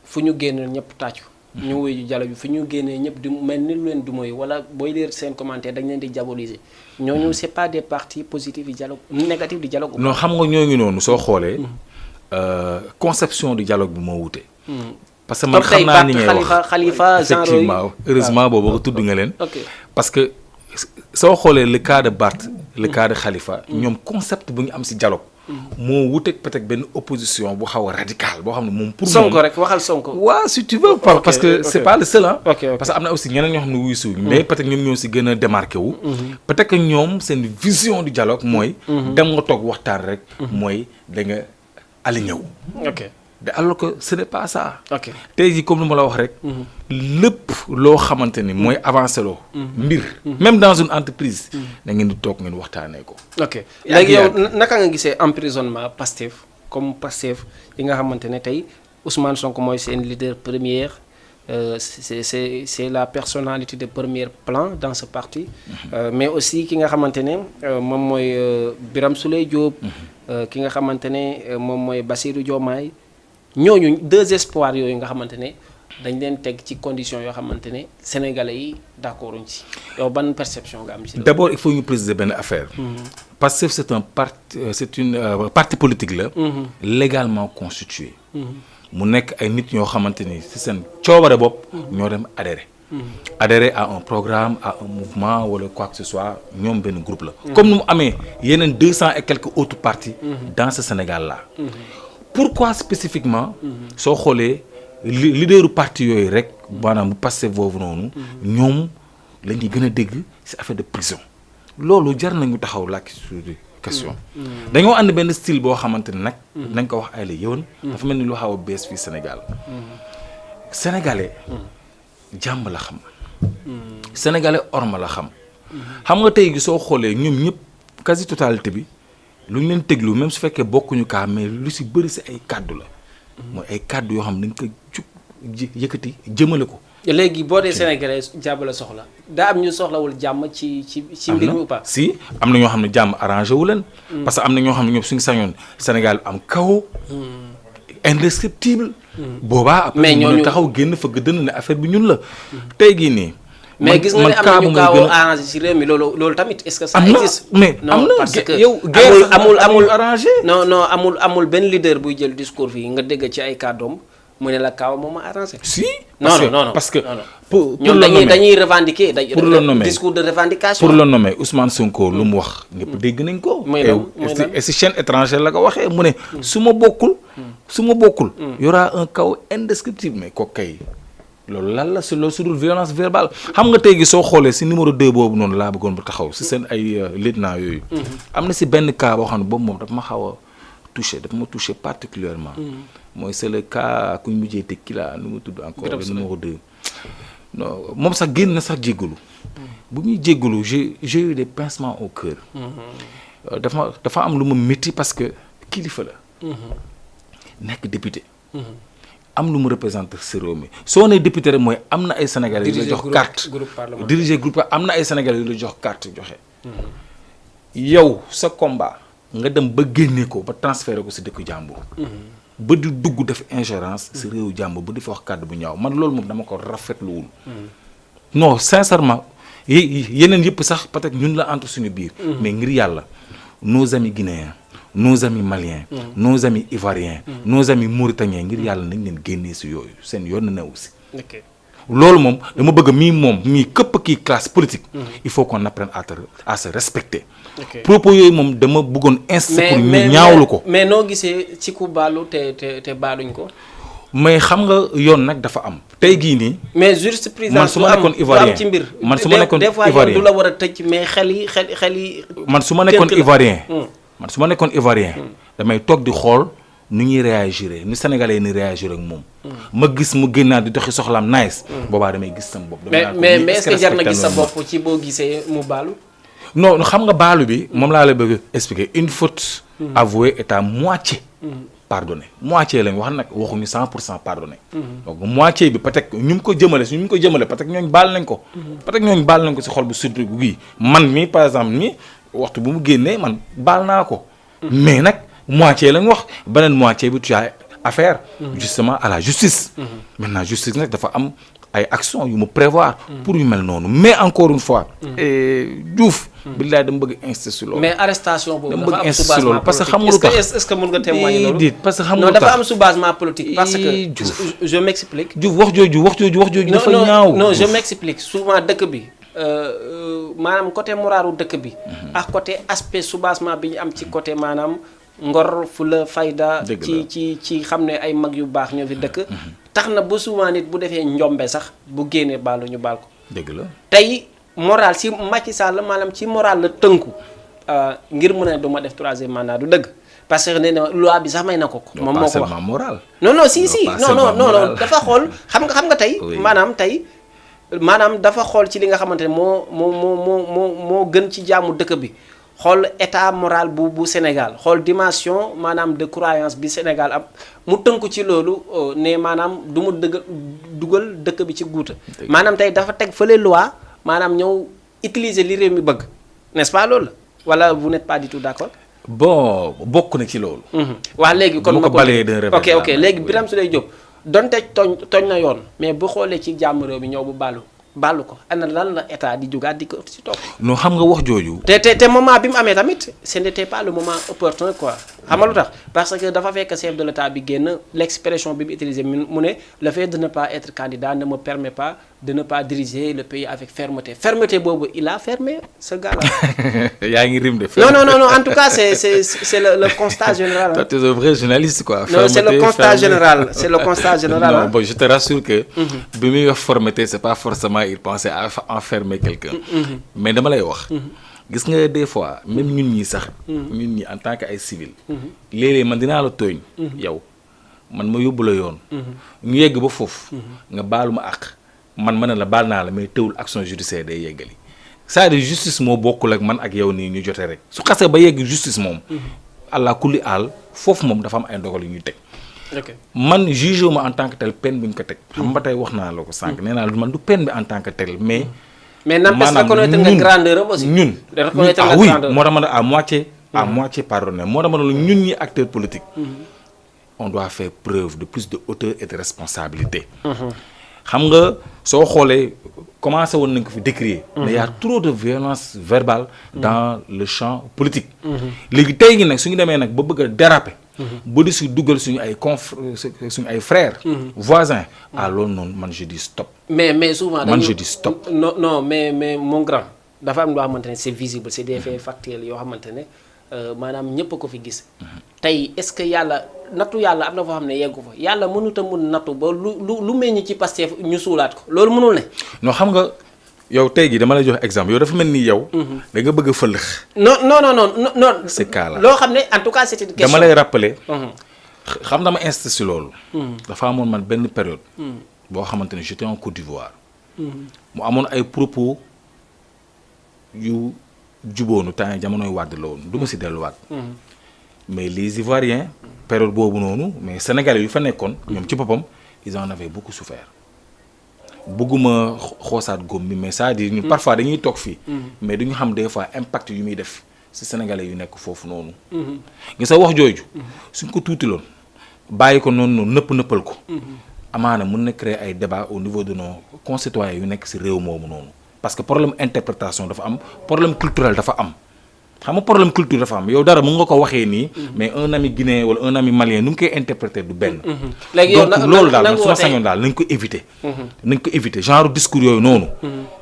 Speaker 1: fu ñu génn ñëpp tàccu. ñu wuyu dialogue bi fu ñu génnee ñëpp di mel ni lu leen du mooy wala booy lire seen commentaire dañ leen di diaboliser ñooñu c'est pas des parties positives du dialogue négatif du dialogue.
Speaker 2: non xam nga ñoo ngi noonu soo xoolee. conception du dialogue bi moo wute. parce que man xam naa ni ngay wax
Speaker 1: Khalifa
Speaker 2: effectivement heureusement boobu nga tudd nga leen. parce que soo xoolee le cas de Barth le cas de Khalifa. ñoom concept bu ñu am ci dialogue. moo wuteeg peut-être benn opposition bu xaw a radical boo xam ne moom. pour
Speaker 1: Sonko rek waxal Sonko.
Speaker 2: waaw si tu veux. parce que c'est pas le seul ah. parce que am na aussi ñeneen ñoo xam ne wuyu si wuñ mais peut-être ñoom ñoo si gën a démarqué wu. peut-être que ñoom seen vision du dialogue mooy. dem nga toog waxtaan rek. mooy da nga aligné wu. alors que ce n'est pas ça. tey jii comme ni ma la wax rek. lépp loo xamante ni mooy avancé loo. mbir même dans une entreprise. da ngeen di toog ngeen waxtaanee ko.
Speaker 1: ok léegi yow naka nga gisee emprisonnement Pastef comme Pastef yi nga xamante ne tey Ousmane Sonko mooy seen leader premier c'est la personnalité de premier plan dans ce parti. mais aussi ki nga xamante ne moom mooy Birame Souleye Diop. ki nga xamante ne moom mooy Bassirou Diomaye. ñooñu deux espoirs yooyu nga xamante ne dañ leen teg ci conditions yoo xamante ne sénégalais yi d'accorduñ ci yow ban perception nga am ci.
Speaker 2: d'abord il faut ñu préciser benn affaire. parce que c'est une parti politique la. légalement constitué. mu nekk ay nit ñoo xamante ni ci seen coobare bopp. ñoo dem adhérer à un programme à un mouvement wala quoi que ce soit ñoom benn groupe la. comme nu mu amee yeneen 200 et quelques autres partis. dans ce Sénégal là. pourquoi spécifiquement. soo xoolee leaderu parti yooyu rek maanaam bu Pastef boobu noonu. ñoom la ñuy gën a dégg ci affaire de prison. loolu jar nañu taxaw laaj suñu question. dañoo ànd benn style boo xamante ne nag. nañ ko wax ay la yëwan. dafa mel ni lu xaw a bees fii Sénégal. sénégalais. jàmm la xam. sénégalais orma la xam. xam nga tey gi soo xoolee ñoom ñëpp quasi totalité bi lu ñu leen teglu même su fekkee bokkuñu kaa mais lu si bëri si ay kàddu la. mooy ay kàddu yoo xam ne dañ ko jug yëkkati jëmale ko.
Speaker 1: léegi boo dee sénégalais jàmm la soxla daa am ñu soxlawul jàmm ci mbir mi ou pas.
Speaker 2: si am na ñoo xam ne jàmm arrangé wu leen. parce que am na ñoo xam ne ñoom suñu sañoon Sénégal am kaw. indescriptible. boobaa après ñu taxaw génn fëgg dënn ne affaire bi ñun la. tey gii nii.
Speaker 1: mais gis nga ne am na ñu gaaw a arrangé ci réew mi loolu tamit est-ce que ça existe.
Speaker 2: mais am na
Speaker 1: parce que
Speaker 2: yow
Speaker 1: amul
Speaker 2: arrangé.
Speaker 1: non amul benn leader buy jël discours fii nga dégg ci ay kàddoom mu ne la kaaw moom a arrangé.
Speaker 2: si
Speaker 1: non
Speaker 2: parce que pour
Speaker 1: ñoom dañuy revendiquer.
Speaker 2: pour le nommer
Speaker 1: discours de revendication.
Speaker 2: pour le nommer Ousmane Sonko lu mu wax. ñëpp dégg nañ ko. et si chaîne étrangère la ko waxee mu ne. su ma bokkul. y aura un chaos indescriptible mais kooku kay. loolu lan la si loolu su dul violence verbale xam nga tey gi soo xoolee si numéro 2 boobu noonu laa bëggoon ba taxaw si seen ay lieutenant yooyu. am na si benn cas boo xam ne boobu moom dafa ma xaw a touché particulièrement mooy c'est le cas ku ñu mujjee teg kii laa nu mu tudd encore le numéro 2. non moom sax génn na sax jéggalu. bu muy jéggalu j'ai eu des pincements au cœur. dafa am lu ma métti parce que kilifa la. nekk député. am lu mu représenté si réew mi soo nee député rek mooy am na ay sénégalais yu la jox carte diriger groupe am na ay sénégalais yu la jox carte joxe. yow sa combat nga dem ba génne ko ba transféré ko si dëkk jàmbur. ba di dugg def ingérence si réewu jàmbur ba di fa wax kàddu bu ñaaw man loolu moom dama ko rafetluwul. non sincèrement yeneen yëpp sax peut-être ñun la entre suñu biir. mais ngir yàlla nos amis guinéens. nos amis maliens. nos amis ivoiriens. nos amis mauritaniens ngir yàlla nañ leen génnee si yooyu seen yoon na aussi. loolu moom dama bëgg mii këpp kii classe politique. il faut qu'on apprenne à se respecter. propos yooyu moom dama bëggoon insister pour ñu ñaawlu ko.
Speaker 1: mais noo gisee ci ku baalu te baaluñ ko.
Speaker 2: mais xam nga yoon nag dafa am. tey gii nii.
Speaker 1: mais jurisprudence
Speaker 2: man su ma nekkoon ivoirien
Speaker 1: ci mbir.
Speaker 2: man su ma nekkoon
Speaker 1: des fois yoon du la war a tëj mais xel yi.
Speaker 2: man su ma nekkoon ivoirien. man su ma nekkoon ivoirien damay toog di xool nu ñuy réagir ni sénégalais ni réagir ak moom. ma gis mu génnaat di doxi soxlaam nice. boobaa damay gis sama bopp.
Speaker 1: mais est-ce que jar na gis sa bopp ci boo gisee mu baalu.
Speaker 2: non xam nga baalu bi moom laa la bëgg expliquer une faute avouée est à moitié pardonné moitié lañ wax nag waxuñu 100% pardonné. donc moitié bi peut-être ñu ngi ko jëmale peut-être ñooñu baal nañ ko. peut-être ñooñu baal nañ ko si xol bu surtout gii man mi par exemple mi waxtu bu mu génnee man baal naa ko. mais nag moitié lañ wax beneen moitié bi tu as affaire. justement à la justice. maintenant justice nag dafa am ay actions yu mu prévoir. pour yu mel noonu mais encore une fois. Diouf. billaay dama bëgg insister si loolu.
Speaker 1: mais arrestation boobu
Speaker 2: dafa am soubassement parce que xam nga lu tax
Speaker 1: est-ce que mën nga témoigner loolu.
Speaker 2: parce que xam nga
Speaker 1: non dafa am soubassement politique. parce que je m'explique.
Speaker 2: Diouf wax jooju dafa ñaaw.
Speaker 1: non je m'explique souvent dëkk bi maanaam côté moralu dëkk bi. ak côté aspect soubassement bi ñu am ci côté maanaam ngor fula fayda. ci xam ne ay mag yu baax ñoo fi dëkk. tax na ba souvent nit bu defee njombe sax bu génnee baalu ñu baal ko.
Speaker 2: dëgg la
Speaker 1: tey moral si Macky Sall maanaam ci moral la tënku ngir mën a du ma def troisième mandat du dëgg parce que nee na loi bi sax may na ko. moom moo ko wax
Speaker 2: moral.
Speaker 1: non si non dafa xool xam nga tey. maanaam dafa xool ci li nga xamante ne moo gën ci jaamu dëkk bi xool état moral bu Sénégal xool dimension maanaam de croyance bi Sénégal am mu tënku ci loolu ne maanaam du mu dugal dëkk bi ci guuta maanaam tey dafa teg fële loi maanaam ñëw utiliser li réew mi bëgg n'est-ce pas loolu wala vous n'êtes pas du tout d'accord.
Speaker 2: bon bokk na ci loolu.
Speaker 1: waa léegi kon
Speaker 2: ma ko balee de
Speaker 1: ok léegi Birame Souleye Diop donte tooñ na yoon mais bu xoolee ci jàmm réew mi ñëw bu baalu ko ana lan la état di jugaat di ko si topp.
Speaker 2: non xam nga wax jooju.
Speaker 1: te moment bi mu amee tamit ce n'était pas le moment opportun quoi xam nga lu tax parce que dafa fekk chef de l'état bi génn l'expression bi mu utilisé mu ne le fait de ne pas être candidat ne me permet pas de ne pas diriger le pays avec fermeté boobu il a fermé ce gars-là.
Speaker 2: yaa ngi rim de.
Speaker 1: non en tout cas c'est le constat général.
Speaker 2: Toi tu es un vrai journaliste quoi.
Speaker 1: non c'est le constat général
Speaker 2: non bon je te rassure que. bi muy wax fermeté c'est pas forcément il pensait à enfermer quelqu'un. mais dama lay wax. gis nga des fois même ñun ñi sax. ñun ñi en tant que ay civil. léeg-léeg man dinaa la tooñ. yow man ma yóbbu la yoon. ñu yegg ba foofu. nga baalu ma àq man ma ne la baal naa la mais teewul action judiciaire day yeggali c'est-à-dire justice moo bokkul ak man ak yow nii ñu jote rek su xasee ba yegg justice moom. allah kulli aal foofu moom dafa am ay ndogal yu ñuy teg. man juge ma en tant que tel peine bi ñu ko teg. xam ba tey wax naa la ko sànq nee naa man du peine bi en tant que tel mais.
Speaker 1: mais n'empêche reconnaître nga grandeur aussi.
Speaker 2: ñun
Speaker 1: reconnaître nga
Speaker 2: oui
Speaker 1: grandeur.
Speaker 2: moo tax ma ne à moitié pardonné moo tax ma ne ñun ñi acteurs politiques. on doit faire preuve de plus de hauteur et de responsabilité. xam nga soo xoolee commencé woon nañ ko fi décrier. mais y a trop de violence verbale dans le champ politique. léegi tey gi nag suñu demee nag ba bëgg a déraper. ba di si dugal suñu ay suñu ay frères. voisins loolu noonu man je dis stop.
Speaker 1: mais souvent
Speaker 2: man je dis stop.
Speaker 1: non mais mon grand dafa am loo xamante ne c'est visible c'est des faits factuels yoo xamante ne maanaam ñëpp a ko fi gis. tey est-ce que yàlla nattu yàlla am na foo xam ne yeggu fa yàlla mënut a mun nattu ba lu meññ ci Pastef ñu suulaat ko loolu mënul ne.
Speaker 2: non xam nga yow tey jii dama lay jox exemple yow dafa mel ni yow. da nga bëgg a fëlëx. non.
Speaker 1: c'est
Speaker 2: cas là
Speaker 1: loo xam ne en tout cas c'était une question.
Speaker 2: dama lay rappeler. xam dama insisté si loolu. dafa amoon man benn période. boo xamante ne j'étais en Côte d'Ivoire. mu amoon ay propos yu juboonu temps jamonoy Wàdd la woon du ma si delluwaat. mais les Ivoiriens. période boobu noonu mais Sénégalais yu fa nekkoon. ñoom ci boppam ils en avaient beaucoup souffert. bëgguma xoosaat góom bi mais c'est-à-dire ñun parfois dañuy toog fii. mais duñu xam des fois impact yu muy def ci Sénégalais yu nekk foofu noonu. nga sa wax jooju. suñ ko tuutiloon bàyyi ko noonu nëppal ko. amaana mun na créer ay débats au niveau de nos concitoyens yu nekk ci réew moomu noonu. parce que problème interprétation dafa am problème culturel dafa am. xam nga problème culture dafa am yow dara mun nga ko waxee nii. mais un ami guinéen wala un ami malien nu ngi koy interpréter du benn.
Speaker 1: léegi yow
Speaker 2: donc loolu daal man su ma sañoon daal nañ ko éviter. nañ ko éviter genre discours yooyu noonu.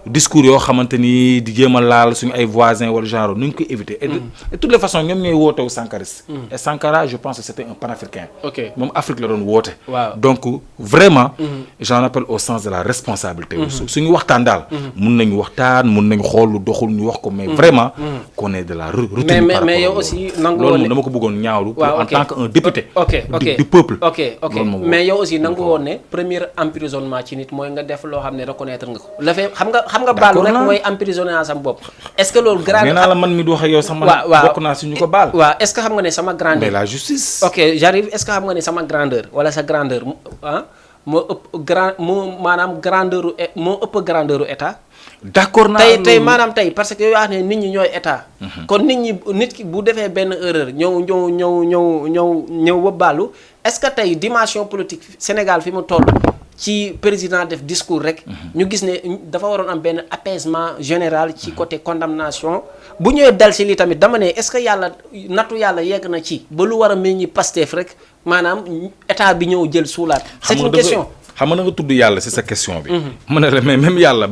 Speaker 2: discours yoo xamante ni di jéem a laal suñu ay voisins wala genre nañ ko éviter. et de toutes les façons ñoom ñooy wootewu Sankariste. et Sankara je pense que c'était un panafricain.
Speaker 1: ok
Speaker 2: moom Afrique la doon woote.
Speaker 1: waaw
Speaker 2: donc vraiment. j'en appelle au sens de la responsabilité. suñu waxtaan daal. mun nañu waxtaan mun nañu xool lu doxul ñu wax ko mais vraiment. qu'on est de la
Speaker 1: mais yow aussi nangu woon
Speaker 2: loolu dama ko bëggoon ñaawlu. en tant que un député. du peuple.
Speaker 1: ok mais yow aussi nangu woon ne premier emprisonnement ci nit mooy nga def loo xam ne reconnaître nga ko. la fee xam nga baalu rek mooy emprisonnement sam bopp. est-ce que loolu grave.
Speaker 2: nee naa la man mi di wax ak yow sax man. bokk naa si ñu ko baal.
Speaker 1: waaw est-ce que xam nga ne sama grandeur.
Speaker 2: mais la justice.
Speaker 1: ok j'arrive est-ce que xam nga ne sama grandeur wala sa grandeur moo ëpp maanaam grandeur moo ëpp grandeur état.
Speaker 2: d'accord naa
Speaker 1: tey maanaam tey parce que yow yaa ne nit ñi ñooy état. kon nit ki bu defee benn erreur ñëw ba baalu est-ce que tey dimension politique Sénégal fi mu toll ci président def discours rek. ñu gis ne dafa waroon am benn apaisement général ci côté condamnation bu ñëwee dal ci lii tamit dama ne est-ce que yàlla nattu yàlla yegg na ci ba lu war a meññi Pastef rek maanaam état bi ñëw jël suulaat. c'est une question.
Speaker 2: xam nga nga tudd yàlla ci sa question bi. mu ne la mais même yàlla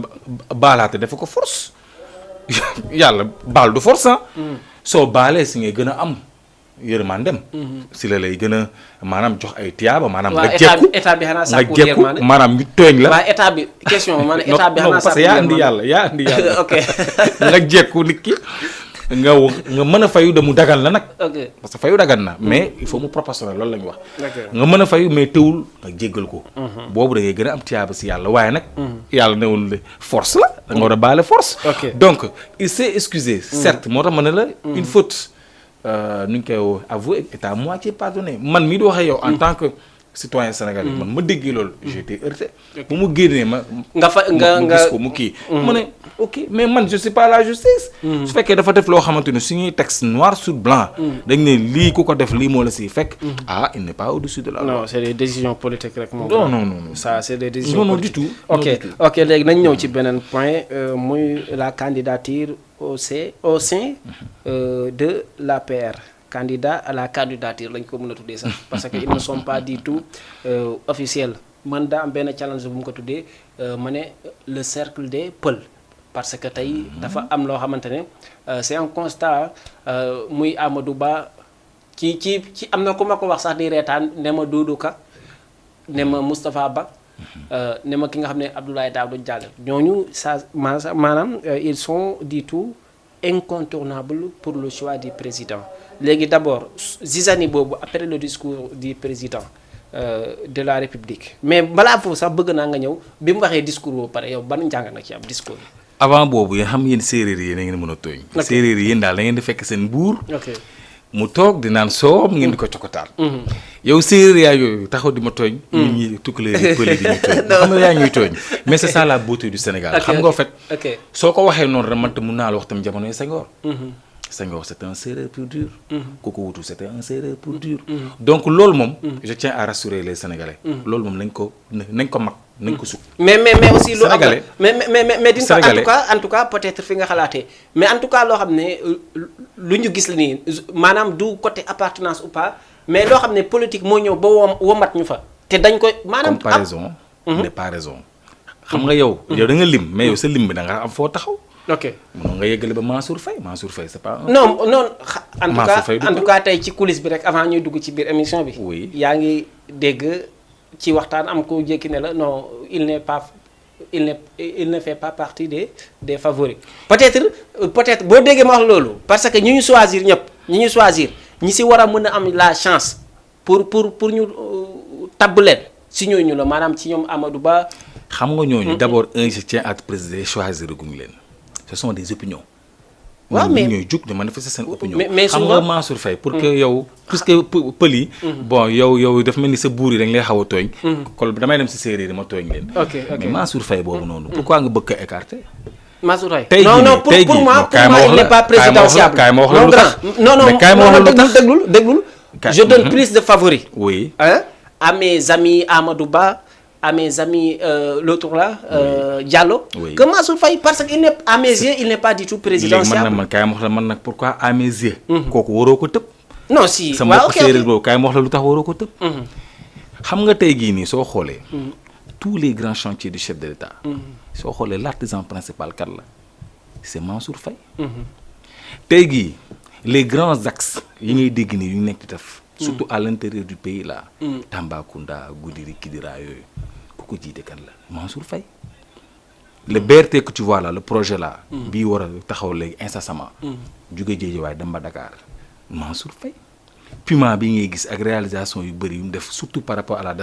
Speaker 2: baalaate dafa ko force yàlla baal du force soo baalee si ngay gën a am yërmandem. si la lay gën a maanaam jox ay tiyaaba maanaam. nga jekku
Speaker 1: état bi xanaa
Speaker 2: nga jekku maanaam ñu tooñ la.
Speaker 1: waaw état bi question maanaam état bi xanaa
Speaker 2: parce que yaa andi yàlla.
Speaker 1: ok
Speaker 2: nga jekku nit ki. nga mën a fayu de mu dagal la nag. parce que fayu dagal na mais il faut mu proportionnel loolu la ñu wax. nga mën a fayu mais teewul nga jéggal ko. boobu da ngay gën a am tiyaaba si yàlla waaye nag. yàlla newul force la da nga war a baale force. donc il s'est excusé. certes moo tax ma ne la. une faute nu ñu koy avouer est à moitié pardonné man mii di waxee yow en tant que citoyen sénégalais. man ma déggee loolu. j'ai été heurté. bu mu génnee ma. nga gis ko mu kii. mu ne ok mais man je suis pas la justice. su fekkee dafa def loo xamante ne suñuy texte noir sur blanc. dañ ne lii ku ko def lii moo la siy fekk. il n'est pas au-dessus de la loi.
Speaker 1: non c'est des décisions politiques rek moom.
Speaker 2: non
Speaker 1: ça c'est des décisions
Speaker 2: politiques. non du tout.
Speaker 1: ok léegi nañ ñëw ci beneen point muy la candidature au sein de l'APR. candidat à la candidature lañ ko mën a tuddee sax parce que ils ne sont pas du tout officiels man daa am benn challenge bu mu ko tuddee ma ne le cercle des Peuls parce que tey dafa am loo xamante ne c'est un constat muy Amadou Ba ci am na ku ma ko wax sax di reetaan ne ma Doudou Ka ne ma Moustapha Ba ne ma ki nga xam ne Abdoulaye Daouda Diallo ñooñu ça maanaam ils sont du tout incontournable pour le choix du président léegi d'abord zizanie boobu après le discours du président de la République mais balaa foofu sax bëgg naa nga ñëw bi mu waxee discours boobu pare yow ban njàng nga ci am discours bi.
Speaker 2: avant boobu yéen xam yéen séeréer yi da ngeen mën a tooñ. séeréer yi yéen daal da ngeen di fekk seen buur. mu toog di naan soom ngeen di ko cokotaal. yow séeréer yaa yooyu taxaw di ma tooñ. nit ñi tukkuleer yi pël di ñu tooñ. xam nga yaa ñuy tooñ mais c'est ça la beauté du Sénégal. xam nga en fait. soo ko waxee noonu rek man tam mun naa la wax tam jamonoy Senghor. Senghor c'était un séeréer pur dur. Koko Wutu c'était un séeréer pur dur. donc loolu moom. je tiens à rassurer les Sénégalais. loolu moom nañ ko mag nañ ko sukk. mais
Speaker 1: aussi lu am mais d'une part en tout cas peut-être fi nga xalaatee mais en tout cas loo xam ne lu ñu gis la nii maanaam du côté appartenance ou pas mais loo xam ne politique moo ñëw ba womat ñu fa te dañ koy. maanaam
Speaker 2: comparaison n'est pas raison. xam nga yow da nga lim mais yow sa lim bi da nga am foo taxaw.
Speaker 1: ok
Speaker 2: mënoon nga yeggale ba Mansour Faye c'est pas.
Speaker 1: non en tout cas tey ci coulisse bi rek avant ñuy dugg ci biir émission bi.
Speaker 2: oui
Speaker 1: yaa ngi dégg ci waxtaan am ko jékki ne la non il ne fait pas partie des favoris. peut-être boo déggee ma wax loolu parce que ñi ñu choisir ñëpp ñi si war a mën a am la chance pour ñu tabb leen si ñooñu la maanaam ci ñoom Amadou Ba.
Speaker 2: xam nga ñooñu d'abord je tiens à te préciser choisir guñu leen. ce sont des opinions.
Speaker 1: waaw mais
Speaker 2: ñooy jug de manifester seen opinion.
Speaker 1: mais
Speaker 2: xam nga Mansour Faye pour que yow. puisque pël yi. bon yow dafa mel ni sa buur yi dañ lay xaw a tooñ. kon damay dem si séeréer yi ma tooñ leen.
Speaker 1: ok
Speaker 2: mais Mansour Faye boobu noonu. pourquoi nga bëgg a écarter.
Speaker 1: Mansour Faye
Speaker 2: tey jii
Speaker 1: non pour moi il n'est pas présidentiable.
Speaker 2: kaay ma wax la lu tax
Speaker 1: non déglul je donne plus de favoris.
Speaker 2: oui
Speaker 1: à mes amis Amadou Ba. à mes amis l'autre là Diallo.
Speaker 2: Oui.
Speaker 1: que Mansour Faye parce que à mes yeux il n'est pas du tout présidentiable.
Speaker 2: léegi man kaay ma wax la man nag pourquoi à mes yeux. kooku waroo ko tëb.
Speaker 1: non si
Speaker 2: sa mbokk séeréer boobu kaay ma wax la lu tax waroo ko tëb. xam nga tey gii nii soo xoolee. tous les grands chantiers du chef de l'État. soo xoolee l'artisan principal kat la c'est Mansour Faye. tey gii les grands axes yi ngay dégg nii yu ñu nekk di def. surtout à l'intérieur du pays là. Tambacounda Goudiri Kidira yooyu. ko jiite kan la Mansour Faye. le BRT que tu vois là le projet là. bii war a taxaw léegi incessamment. jóge Guédiawaye dem ba Dakar Mansour Faye. Puma bi ngay gis ak réalisation yu bëri yu mu def surtout par rapport à la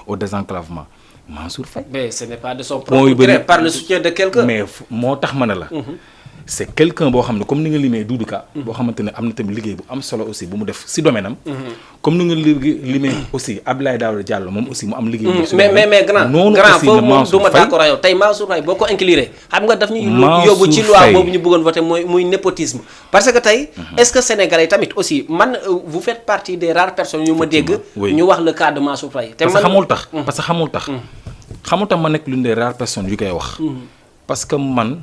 Speaker 2: au désenclavement Mansour Faye.
Speaker 1: mais ce n'est pas de son propre gré par le soutien de quelqu'un.
Speaker 2: mais moo tax ma ne la. c'est quelqu'un boo xam ne comme ni nga limee Doudou Ka. boo xamante ne am na tamit liggéey bu am solo aussi bu mu def si domaine am. comme ni nga limee aussi Abdoulaye Daouda Diallo moom aussi mu am liggéey bu
Speaker 1: mais grand foofu du ma d'accord ak yow tey Mansour Faye boo ko incluré xam nga daf ñu yóbbu ci loi boobu ñu bëggoon voter muy népotisme parce que tey est-ce que sénégalais tamit aussi man vous faites partie des rares personnes yu ma dégg ñu wax le cas de Mansour Faye te
Speaker 2: parce que xamul tax ma nekk l'une des rares personnes yu koy wax parce que man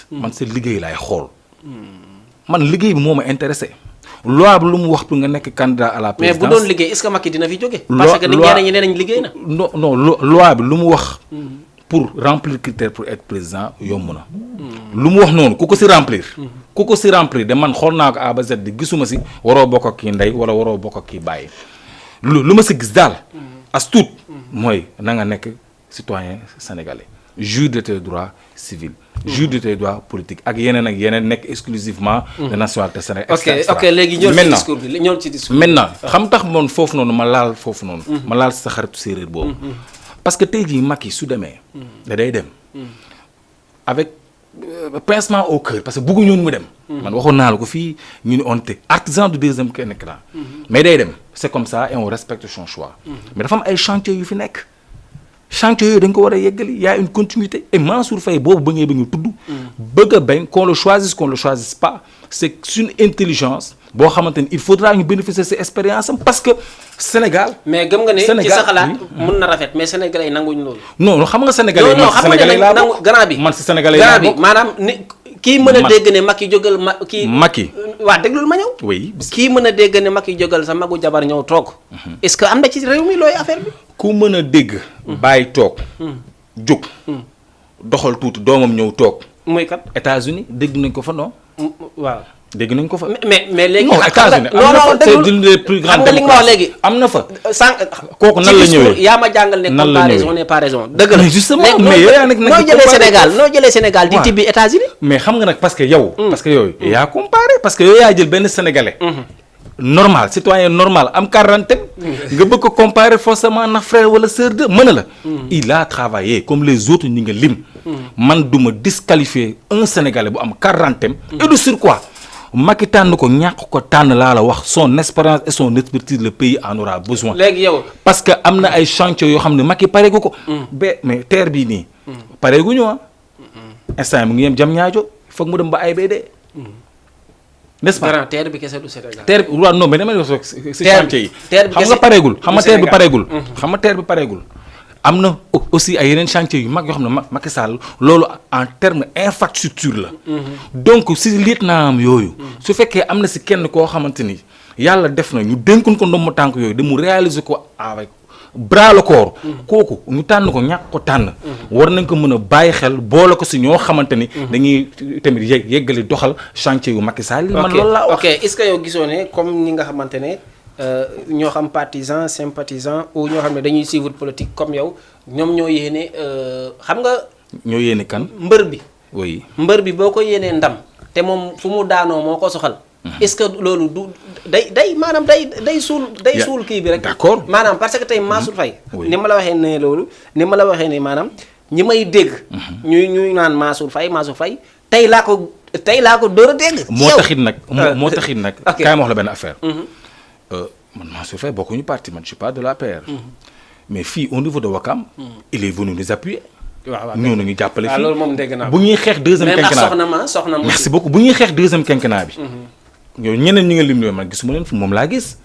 Speaker 2: man sa liggéey laay xool man liggéey bi moo ma intéressé loi bi lu mu wax pour nga nekk candidat à la présidence
Speaker 1: mais bu doon liggéey est-ce que Macky dina fi jóge parce que ñeneen ñi nee nañ liggéey na
Speaker 2: non loi bi lu mu wax pour remplir critère pour être président yomb na lu mu wax noonu ku ko si remplir de man xool naa ko A ba Z di gisuma si waroo bokk ak kii ndey wala waroo bokk ak kii bàyyi lu ma si gis daal as tuut mooy na nga nekk citoyen sénégalais jouir de tes droits civils jouir de tes droits politiques ak yeneen nekk exclusivement de nationalité sénégalaise.
Speaker 1: ok léegi ñëw ci discours bi
Speaker 2: maintenant xam tax moom foofu noonu ma laal ma laal sa xaritu séeréer boobu parce que tey jii Macky su demee da day dem avec pincement au cœur parce que bëgguñu woon mu dem man waxoon naa la ko fii ñu ne on était artisan du deuxième écran mais day dem c'est comme ça et on respecte son choix mais dafa am ay chantiers yu fi nekk chantier yooyu dañ ko war a yeggali y a une continuité et Mansour Faye boobu ba ñu tudd bëgg a bañ qu'on le choisisse pas c'est une intelligence boo xamante ni il faudra ñu bénéficier de cette expérience am parce que Sénégal.
Speaker 1: mais gëm nga ne ci sa xalaat mun na rafet mais sénégalais yi nanguñu loolu.
Speaker 2: non xam nga sénégalais man si sénégalais laa bokk
Speaker 1: grand bi
Speaker 2: man si sénégalais laa bokk
Speaker 1: maanaam ni kii mën a dégg ne Macky jógal
Speaker 2: Macky
Speaker 1: waa déglul ma ñëw.
Speaker 2: oui
Speaker 1: kii mën a dégg ne Macky jógal sa magu jabar ñëw toog. est-ce que am na ci réew mi looy affaire bi.
Speaker 2: ku mën a dégg. bàyyi toog. jóg. doxal tuuti doomam ñëw toog.
Speaker 1: muy kat
Speaker 2: États-Unis dégg nañ ko fa non.
Speaker 1: waaw
Speaker 2: dégg nañ ko fa.
Speaker 1: mais léegi.
Speaker 2: non États-Unis am na fa c'est l'une des plus grandes
Speaker 1: xam nga li nga wax léegi.
Speaker 2: am na fa.
Speaker 1: sànq
Speaker 2: kooku nan la ñëwee
Speaker 1: yaa ma jàngal ne comparaison n'est pas raison. dëgg la
Speaker 2: mais justement mais yow yaa nekk
Speaker 1: noo jëlee Sénégal di tibbi États-Unis.
Speaker 2: mais xam nga nag parce que yow. parce que yow yaa comparé parce que yow yaa jël benn sénégalais. normal citoyen normal am quarantaine. nga bëgg ko comparer forcément na frère wala sœur de mën na la. il a travaillé comme les autres ñi nga lim. man du ma disqualifier un sénégalais bu am quarantaine. et du surcroît Macky tànn ko ñàkk ko tànn laa la wax son expérience et son expertise le pays en aura besoin.
Speaker 1: léegi yow.
Speaker 2: parce que am na ay chantiers yoo xam ne Macky pareegu ko. mais terre bii nii. pareeguñu ah. instant mu ngi yem jam ñaajo foog mu dem ba AIBD. n'est-ce pas
Speaker 1: terre bi kese du Sénégal.
Speaker 2: terre bi waaw non mais dama wax si chantier yi.
Speaker 1: terre bi
Speaker 2: xam nga pareegul xam nga terre bi pareegul. xam nga terre bi pareegul. am na aussi ay yeneen chantier yu mag yoo xam ne Macky Sall loolu en terme infrastructure la. donc si lieutenant yooyu. su fekkee am na si kenn koo xamante ni yàlla def na ñu dénkoon ko ndombo tànk yooyu de mu réaliser ko avec bras le corps. kooku ñu tànn ko ñàkk ko tànn. war nañ ko mën a bàyyi xel boole ko si ñoo xamante ni. dañuy tamit yeggali doxal chantier yu Macky Sall. man loolu laa wax
Speaker 1: ok est-ce que yow gisoo ne comme ñi nga xamante ne. ñoo xam partisan sympathisant ou ñoo xam ne dañuy suivre politique comme yow ñoom ñoo yéene xam nga.
Speaker 2: ñoo yéene kan.
Speaker 1: mbër bi.
Speaker 2: oui
Speaker 1: mbër bi boo ko yéenee ndam te moom fu mu daanoo moo ko soxal. est-ce que loolu du day maanaam day suul kii bi rek.
Speaker 2: d'accord
Speaker 1: maanaam parce que tey Mansour Faye. ni ma la waxee ne loolu ni ma la waxee ne maanaam ñi may dégg. ñuy naan Mansour Faye tey laa ko door a dégg.
Speaker 2: moo taxit nag. ok kaay ma wax la benn affaire. man Mansour Faye bokkuñu parti man je suis pas de l'APR. mais fii au niveau de Ouakam. il est venu nous appuyer. waaw ñoo nañu jàppale fii
Speaker 1: loolu moom dégg naa
Speaker 2: bu ñuy xeex deuxième quinquennat
Speaker 1: soxna ma
Speaker 2: merci beaucoup bu ñuy xeex deuxième quinquennat bi. yow ñeneen ñi nga lim man gisuma leen fu moom laa gis.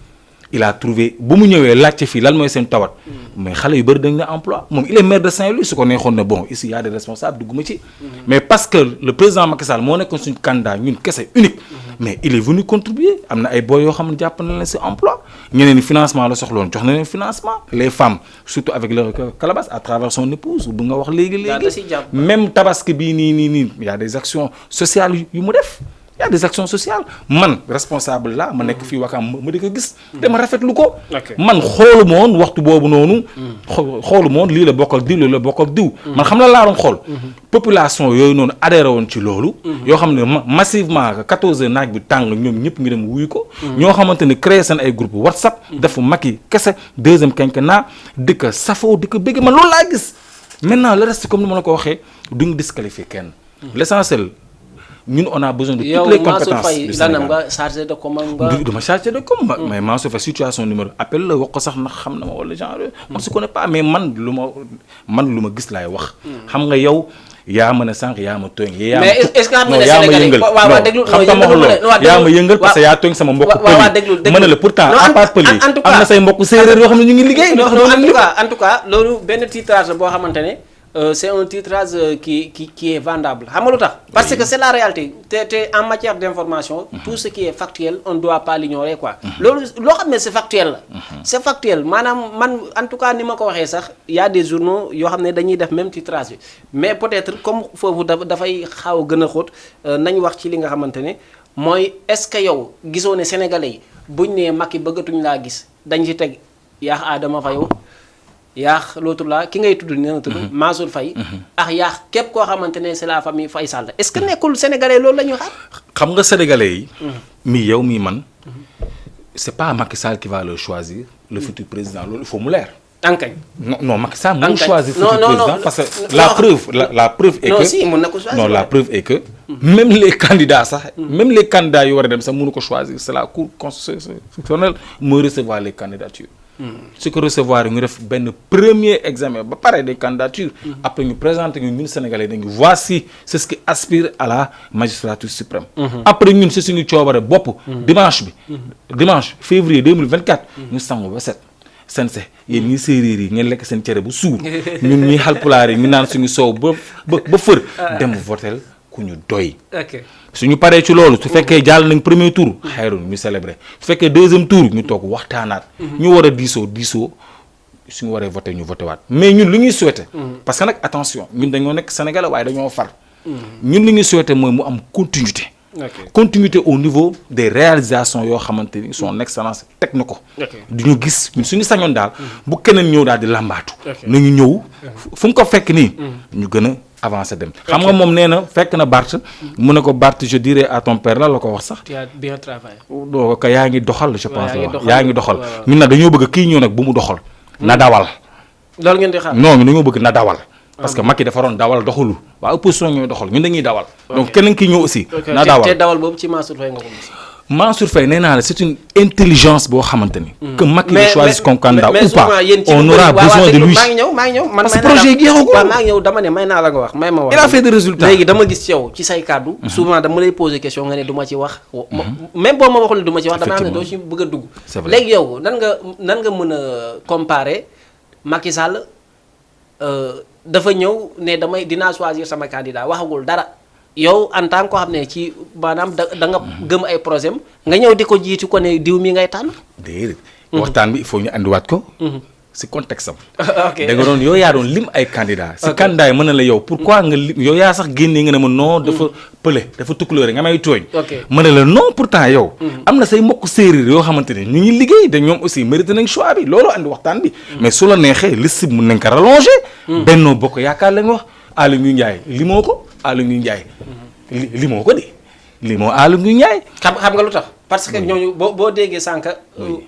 Speaker 2: il a trouvé bu mu ñëwee laajte fii lan mooy seen tawat. mais xale yu bëri dañ ne emploi moom il est maire de Saint-Louis su ko neexoon ne bon ici y a des responsables dugguma ci. mais parce que le président Macky Sall moo nekkoon suñu candidat ñun kese unique. mais il est venu contribuer am na ay boy yoo xam ne jàpp na leen si emploi ñeneen ni financement la soxloon jox na leen financement les femmes surtout avec leur calebasse à travers son épouse bu nga wax léegi. même tabaski bii nii y a des actions sociales yu mu def. y a des actions sociales man responsable la ma nekk fii Wakam ma di ko gis. dama rafetlu ko. man xoolu ma woon waxtu boobu noonu. xoolu ma woon lii la bokk ak diw lii la bokk ak diw. man xam la laa doon xool. population yooyu noonu adhéré woon ci loolu. yoo xam ne massivement 14 naaj bi tàng ñoom ñëpp ngi dem wuyu ko. ñoo xamante ne créé seen ay groupe WhatsApp. dafa Macky kese deuxième quinquennat di ko safoo di ko bëgg man loolu laa gis. maintenant le reste comme ni ma la ko waxee duñu disqualifier kenn. l'essentiel. ñun on a besoin de toutes les compétences du Sénégal
Speaker 1: nga chargé de com nga.
Speaker 2: dama chargé de com mais Mansour Faye situation numéro appel la wax ko sax ndax xam na ma wala genre. on se connaît pas mais man lu ma gis laay wax. xam nga yow yaa ma ne sànq yaa ma tooñ.
Speaker 1: mais est-ce que xam nga ne Sénégalais waaw déglu
Speaker 2: yaa ma yëngal parce que yaa tooñ sama mbokk pël yi mën na la pourtant à part pël yi am na say mbokk séeréer yoo xam ne ñu ngi liggéey.
Speaker 1: en tout cas loolu benn titrage boo xamante ne. C'est un titrage qui est vendable xam nga lu tax parce que c'est la réalité te en matière d'information tout ce qui est factuel on ne doit pas l'ignorer quoi loolu loo xam ne c'est factuel la c'est factuel maanaam man en tout cas ni ma ko waxee sax y a des journaux yoo xam ne dañuy def même titrage bi mais peut-être comme foofu dafay xaw a gën a xóot nañ wax ci li nga xamante ne mooy est-ce que yow gisoo ne sénégalais yi buñ nee Macky bëggatuñ laa gis dañ ci teg yaax Adama Faye yaax l'autre là ki ngay tudd nee na tudd Mansour Faye ak yaax képp koo xamante ne c'est la famille Faye Sall est-ce que nekkul sénégalais loolu la ñuy xaar.
Speaker 2: xam nga sénégalais yi. mii yow mii man c'est pas Macky Sall qui va le choisir le futur président loolu il faut mu leer.
Speaker 1: ankañ.
Speaker 2: non Macky Sall mënul choisir futur président parce que la preuve est que
Speaker 1: non si mën na ko choisir
Speaker 2: non la preuve est que même les candidats sax même les candidats yu war a dem sax mënu ko choisir c'est la cour constitutionnelle mooy recevoir les candidatures. su ko recevoir ñu def benn premier examen ba pare des candidatures. après ñu présenter ñun Sénégalais dañu voici c'est ce qui aspire à la magistrature suprême. après ñun si suñu coobare bopp. dimanche février 2024. ñu sangu ba set. sense yéen ñi séeréer yi ngeen lekk seen cere bu suur ñun ñi Halpulaar yi ñu naan suñu soow ba fër dem votel ku ñu doy. suñu paree ci loolu su fekkee jàll nañ premier tour xayrun ñu célébrer su fekkee deuxième tour ñu toog waxtaanaat ñu war a diisoo suñu waree voté ñu voté waat mais ñun lu ñuy souhaité parce que nag attention ñun dañoo nekk Sénégalais waaye dañoo far ñun li ñuy souhaité mooy mu am continuité continuité au niveau des réalisations yoo xamante ni son excellence teg na ko. du ñu gis ñun suñu sañoon daal bu keneen ñëw daal di làmbaatu. nañu ñëw fu mu ko fekk nii. ñu gën a avancer dem. xam nga moom nee na fekk na Barth. mu ne ko Barth je dirais à ton père la ko wax sax.
Speaker 1: tu as bien travaillé.
Speaker 2: doo ko yaa ngi doxal je pense. yaa ngi doxal ñun nag dañoo bëgg kii ñëw nag bu mu doxal. na dawal.
Speaker 1: loolu ngeen di xaar.
Speaker 2: non dañoo bëgg na dawal. parce que Macky dafa doon dawal doxalu. waa opposition ñooy doxal ñun dañuy dawal. donc keneen ki ñëw aussi. na dawal
Speaker 1: te dawal boobu ci Mansour Faye nga ko gis.
Speaker 2: Mansour Faye nee naa la c'est une intelligence boo xamante ni. que Macky le choisisse comme candidat ou pas on aura besoin de lui.
Speaker 1: maa ngi ñëw man
Speaker 2: parce que projet yi jeexagul.
Speaker 1: waaw maa ngi ñëw dama ne may naa la nga wax may ma wax.
Speaker 2: il a fait des résultats
Speaker 1: léegi dama gis ci yow ci say kàddu. souvent dama lay poser question nga ne du ma ci wax. même boo ma waxul ne du ma ci wax dama xam ne doo ci bëgg a dugg.
Speaker 2: c'est vrai
Speaker 1: léegi yow nan nga mën a comparer Macky Sall dafa ñëw ne dinaa choisir sama candidat waxagul dara. yow en tant que koo xam ne ci maanaam da nga gëm ay projet nga ñëw di ko jiitu ko ne diw mi ngay tànn.
Speaker 2: déedéet. waxtaan bi il faut ñu andiwaat ko. si contexte am.
Speaker 1: ok
Speaker 2: da nga doon yow yaa doon lim ay candidats. si candidat yi mën na la yow pourquoi nga lim yow yaa sax génnee nga ne ma non dafa pële dafa tukkuleure nga may tooñ. mën na la non pourtant yow. am na say mbokk séeréer yoo xamante ne ñu ngi liggéey te ñoom aussi mérité nañ choix bi loolu andi waxtaan bi. mais su la neexee liste bi mën nañ ko rallonger. Benno Bokk Yaakaar lañ wax Aly Ngouille Ndiaye limoo ko. Aly Ngouille Ndiaye li moo ko di li moo Aly Ngouille Ndiaye
Speaker 1: xam nga lu tax parce que ñooñu boo déggee sànq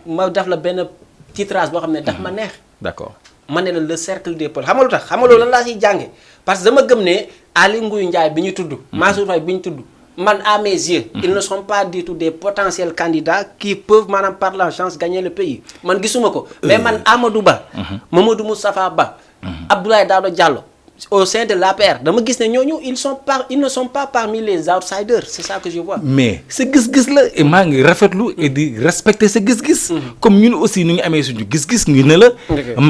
Speaker 1: ma def la benn titrage boo xam ne daf ma neex.
Speaker 2: d'accord
Speaker 1: ma ne la le cercle des peuples xam nga lu tax xam nga loolu lan laa ciy jànge parce que dama gëm ne Aly Ngouille Ndiaye bi ñu tudd Mansour Faye bi ñu tudd man à mes yeux ils ne sont pas du tout des potentiels candidats qui peuvent maanaam par la chance gagner le pays man gisuma ko mais man Amadou Ba Mamadou Moustapha Ba Abdoulaye Daouda Diallo au sein de l'APR dama gis ne ñooñu ils ne sont pas parmi les outsiders c'est ça que je vois.
Speaker 2: mais sa gis-gis la et maa ngi rafetlu et di respecter sa gis-gis. comme ñun aussi ñu ngi amee suñu gis-gis ngi ne la.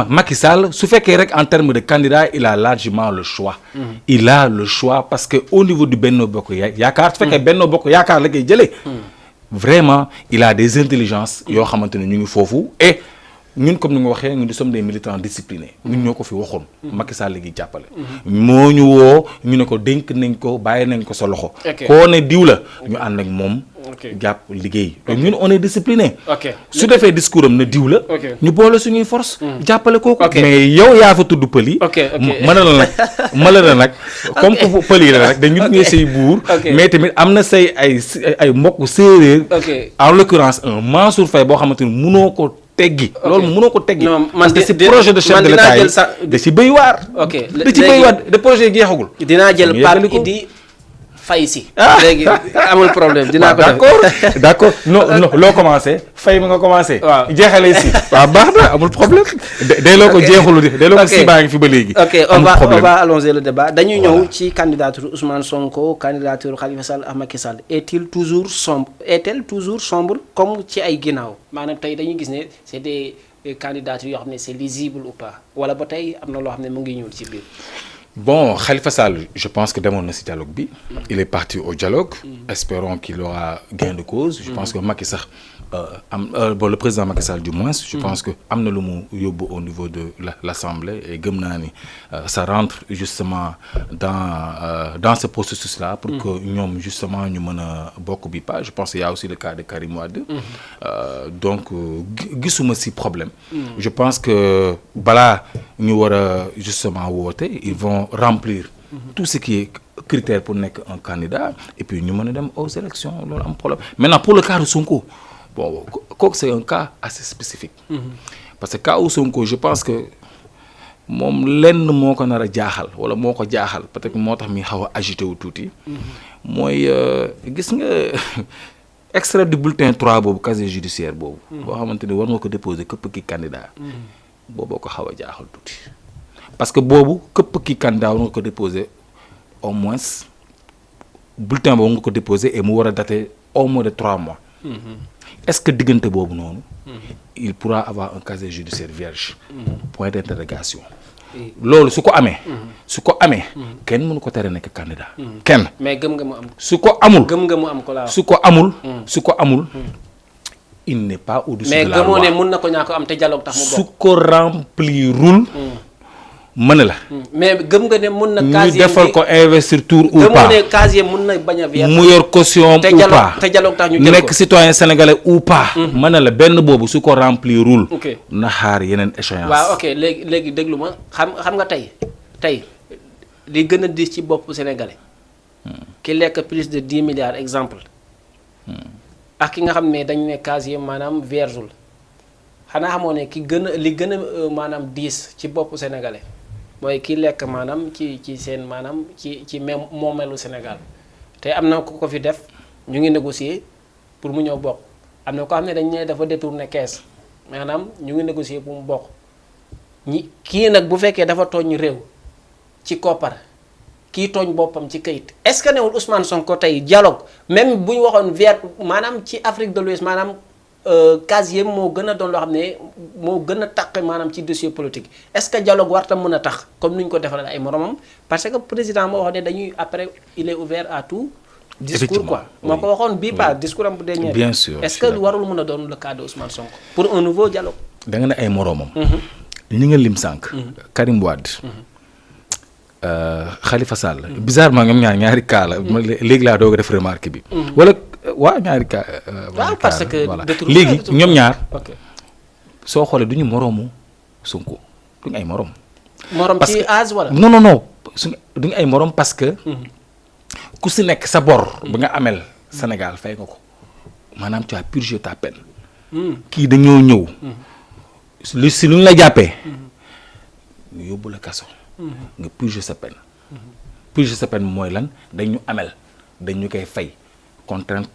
Speaker 2: Macky Sall su fekkee rek en termes de candidat il a largement le choix. il a le choix parce que au niveau du Benno Bokk Yaakaar. su fekkee Benno Bokk Yaakaar la koy jëlee. vraiment il a des intelligences. yoo xamante ne ñu ngi foofu et. ñun comme ni nga waxee ñun nous sommes des militants disciplinés. ñun ñoo ko fi waxoon. Macky Sall léegi jàppale. moo ñu woo ñu ne ko dénk nañ ko bàyyi nañ ko sa loxo. koo ne diw la ñu ànd ak moom. jàpp liggéey. donc ñun on est discipliné. su defee discours am na diw la. ñu boole suñuy force. jàppale kooku. mais yow yaa fa tudd pël yi. mën na la nag comme que pël yi la rek dañu ñuy say buur. mais tamit am na say ay mbokk séeréer. en l'occurrence un Mansour Faye boo xamante ni munoo ko. teggi loolu mënoo ko teggi. parce que si projet de chef de l'État yi da ci béy waar. da ci béy waar de projet yi jeexagul.
Speaker 1: dinaa jël Pape Idi fay si. léegi amul problème dinaa ko def
Speaker 2: d'accord non loo commencé fay mi nga commencé.
Speaker 1: waaw
Speaker 2: jeexalee si. waaw baax na amul problème. day loo ko jeexulu di day loo ko si baa ngi fi ba léegi.
Speaker 1: on va allonger le débat dañuy ñëw ci candidature Ousmane Sonko candidature Khalifa Sall ak Macky Sall est-elle toujours sombre comme ci ay ginnaaw maanaam tey dañuy gis ne c'est des candidatures yoo xam ne c'est lisible ou pas wala ba tey am na loo xam ne mu ngi ñuul ci biir.
Speaker 2: Bon, Khalifa Sall, je pense que demoon na ci dialogue bi. Il est parti au dialogue. Espérons qu'il aura gain de cause. Je pense que Macky sax le président Macky Sall du moins. Je pense que am na lu mu yóbbu au niveau de l'Assemblée et gëm naa ni ça rentre justement dans ce processus-là pour que ñoom justement ñu mën a bokk bi pas. Je pense qu'il y a aussi le cas de Karim Wade. Donc gisuma ci problème. Je pense que balaa ñu war a justement woote ils vont remplir tout ce qui est critère pour nekk un candidat et puis ñu mën a dem aux élections loolu am problème maintenant pour le cas de Sonko bon kooku c'est un cas assez spécifique parce que cas u Sonko je pense que moom lenn moo ko nar a jaaxal wala moo ko jaaxal peut-être moo tax mi xaw a agité wu tuuti mooy gis nga extrait du bulletin 3 boobu casier judiciaire boobu boo xamante ni war nga ko déposer képp ki candidat booboo ko xaw a jaaxal tuuti parce que boobu képp ki candidat war nga ko déposer au moins bulletin boobu nga ko déposer et mu war a dater au moins de 3 mois. Est-ce que diggante boobu noonu. il pourra avoir un casier judiciaire vierge. Point d'interrogation. loolu su ko amee. kenn mënu ko tere nekk candidat. kenn
Speaker 1: mais gëm nga mu am.
Speaker 2: su ko amul
Speaker 1: gëm nga mu am ko laa
Speaker 2: su ko amul. il n'est pas au-dessus de la loi
Speaker 1: mais gëmoo ne mën na ko ñaa ko am te dialogue tax mu bokk.
Speaker 2: su ko remplirul. mën la.
Speaker 1: mais gëm nga ne mun na.
Speaker 2: ñu defal ko investiture ou pas
Speaker 1: gëm nga ne casier mun na bañ a vierge.
Speaker 2: mu yor caution ou pas
Speaker 1: te dialogue tax ñu jël ko
Speaker 2: nekk citoyen sénégalais ou pas. mën la benn boobu su ko remplirul.
Speaker 1: ok
Speaker 2: na xaar yeneen échéance.
Speaker 1: waaw ok léegi déglu ma xam nga tey li gën a diis ci bopp sénégalais. ki lekk plus de 10 milliards exemple. ak ki nga xam ne dañ ne casier maanaam vierge la xanaa xamoo ne li gën a maanaam diis ci bopp sénégalais. mooy kii lekk maanaam ci seen maanaam ci même moomeelu Sénégal te am na ku ko fi def ñu ngi négocier pour mu ñëw bokk am na ko xam ne dañ ne dafa détourné kees maanaam ñu ngi négocier pour mu bokk kii nag bu fekkee dafa tooñ réew ci koppar kii tooñ boppam ci kayit est-ce que newul Ousmane Sonko tey dialogue même bu ñu waxoon vert maanaam ci Afrique de l'Ouest maanaam casier moo gën a doon loo xam ne moo gën a taq maanaam ci dossier politique est-ce que dialogue warta mën a tax comme ni ñu ko defalee ay moromam parce que président moo wax ne dañuy après il est ouvert à tout discours quoi moo ko waxoon bii pas discours am bu dee ñëwee
Speaker 2: bien sûr
Speaker 1: est-ce que warul mën a doon le cas de Ousmane Sonko pour un nouveau dialogue
Speaker 2: da nga ne ay moromam ñi nga lim sànq Karim Wade Khalifa Sall bizarrement ñoom ñaari cas la léegi laa doog a def remarque bi wala waaw ñaari cas
Speaker 1: waaw parce que
Speaker 2: léegi ñoom ñaar soo xoolee du ñu moroomu Sonko duñu ay morom
Speaker 1: ci âge wala
Speaker 2: non duñu ay morom parce que ku si nekk sa bor ba nga amel Sénégal fay nga ko maanaam tu as purgé ta peine kii dañoo ñëw si lu ñu la jàppee ñu yóbbu la kaso nga purger sa peine purger sa peine mooy lan dañu amel dañu koy fay contrainte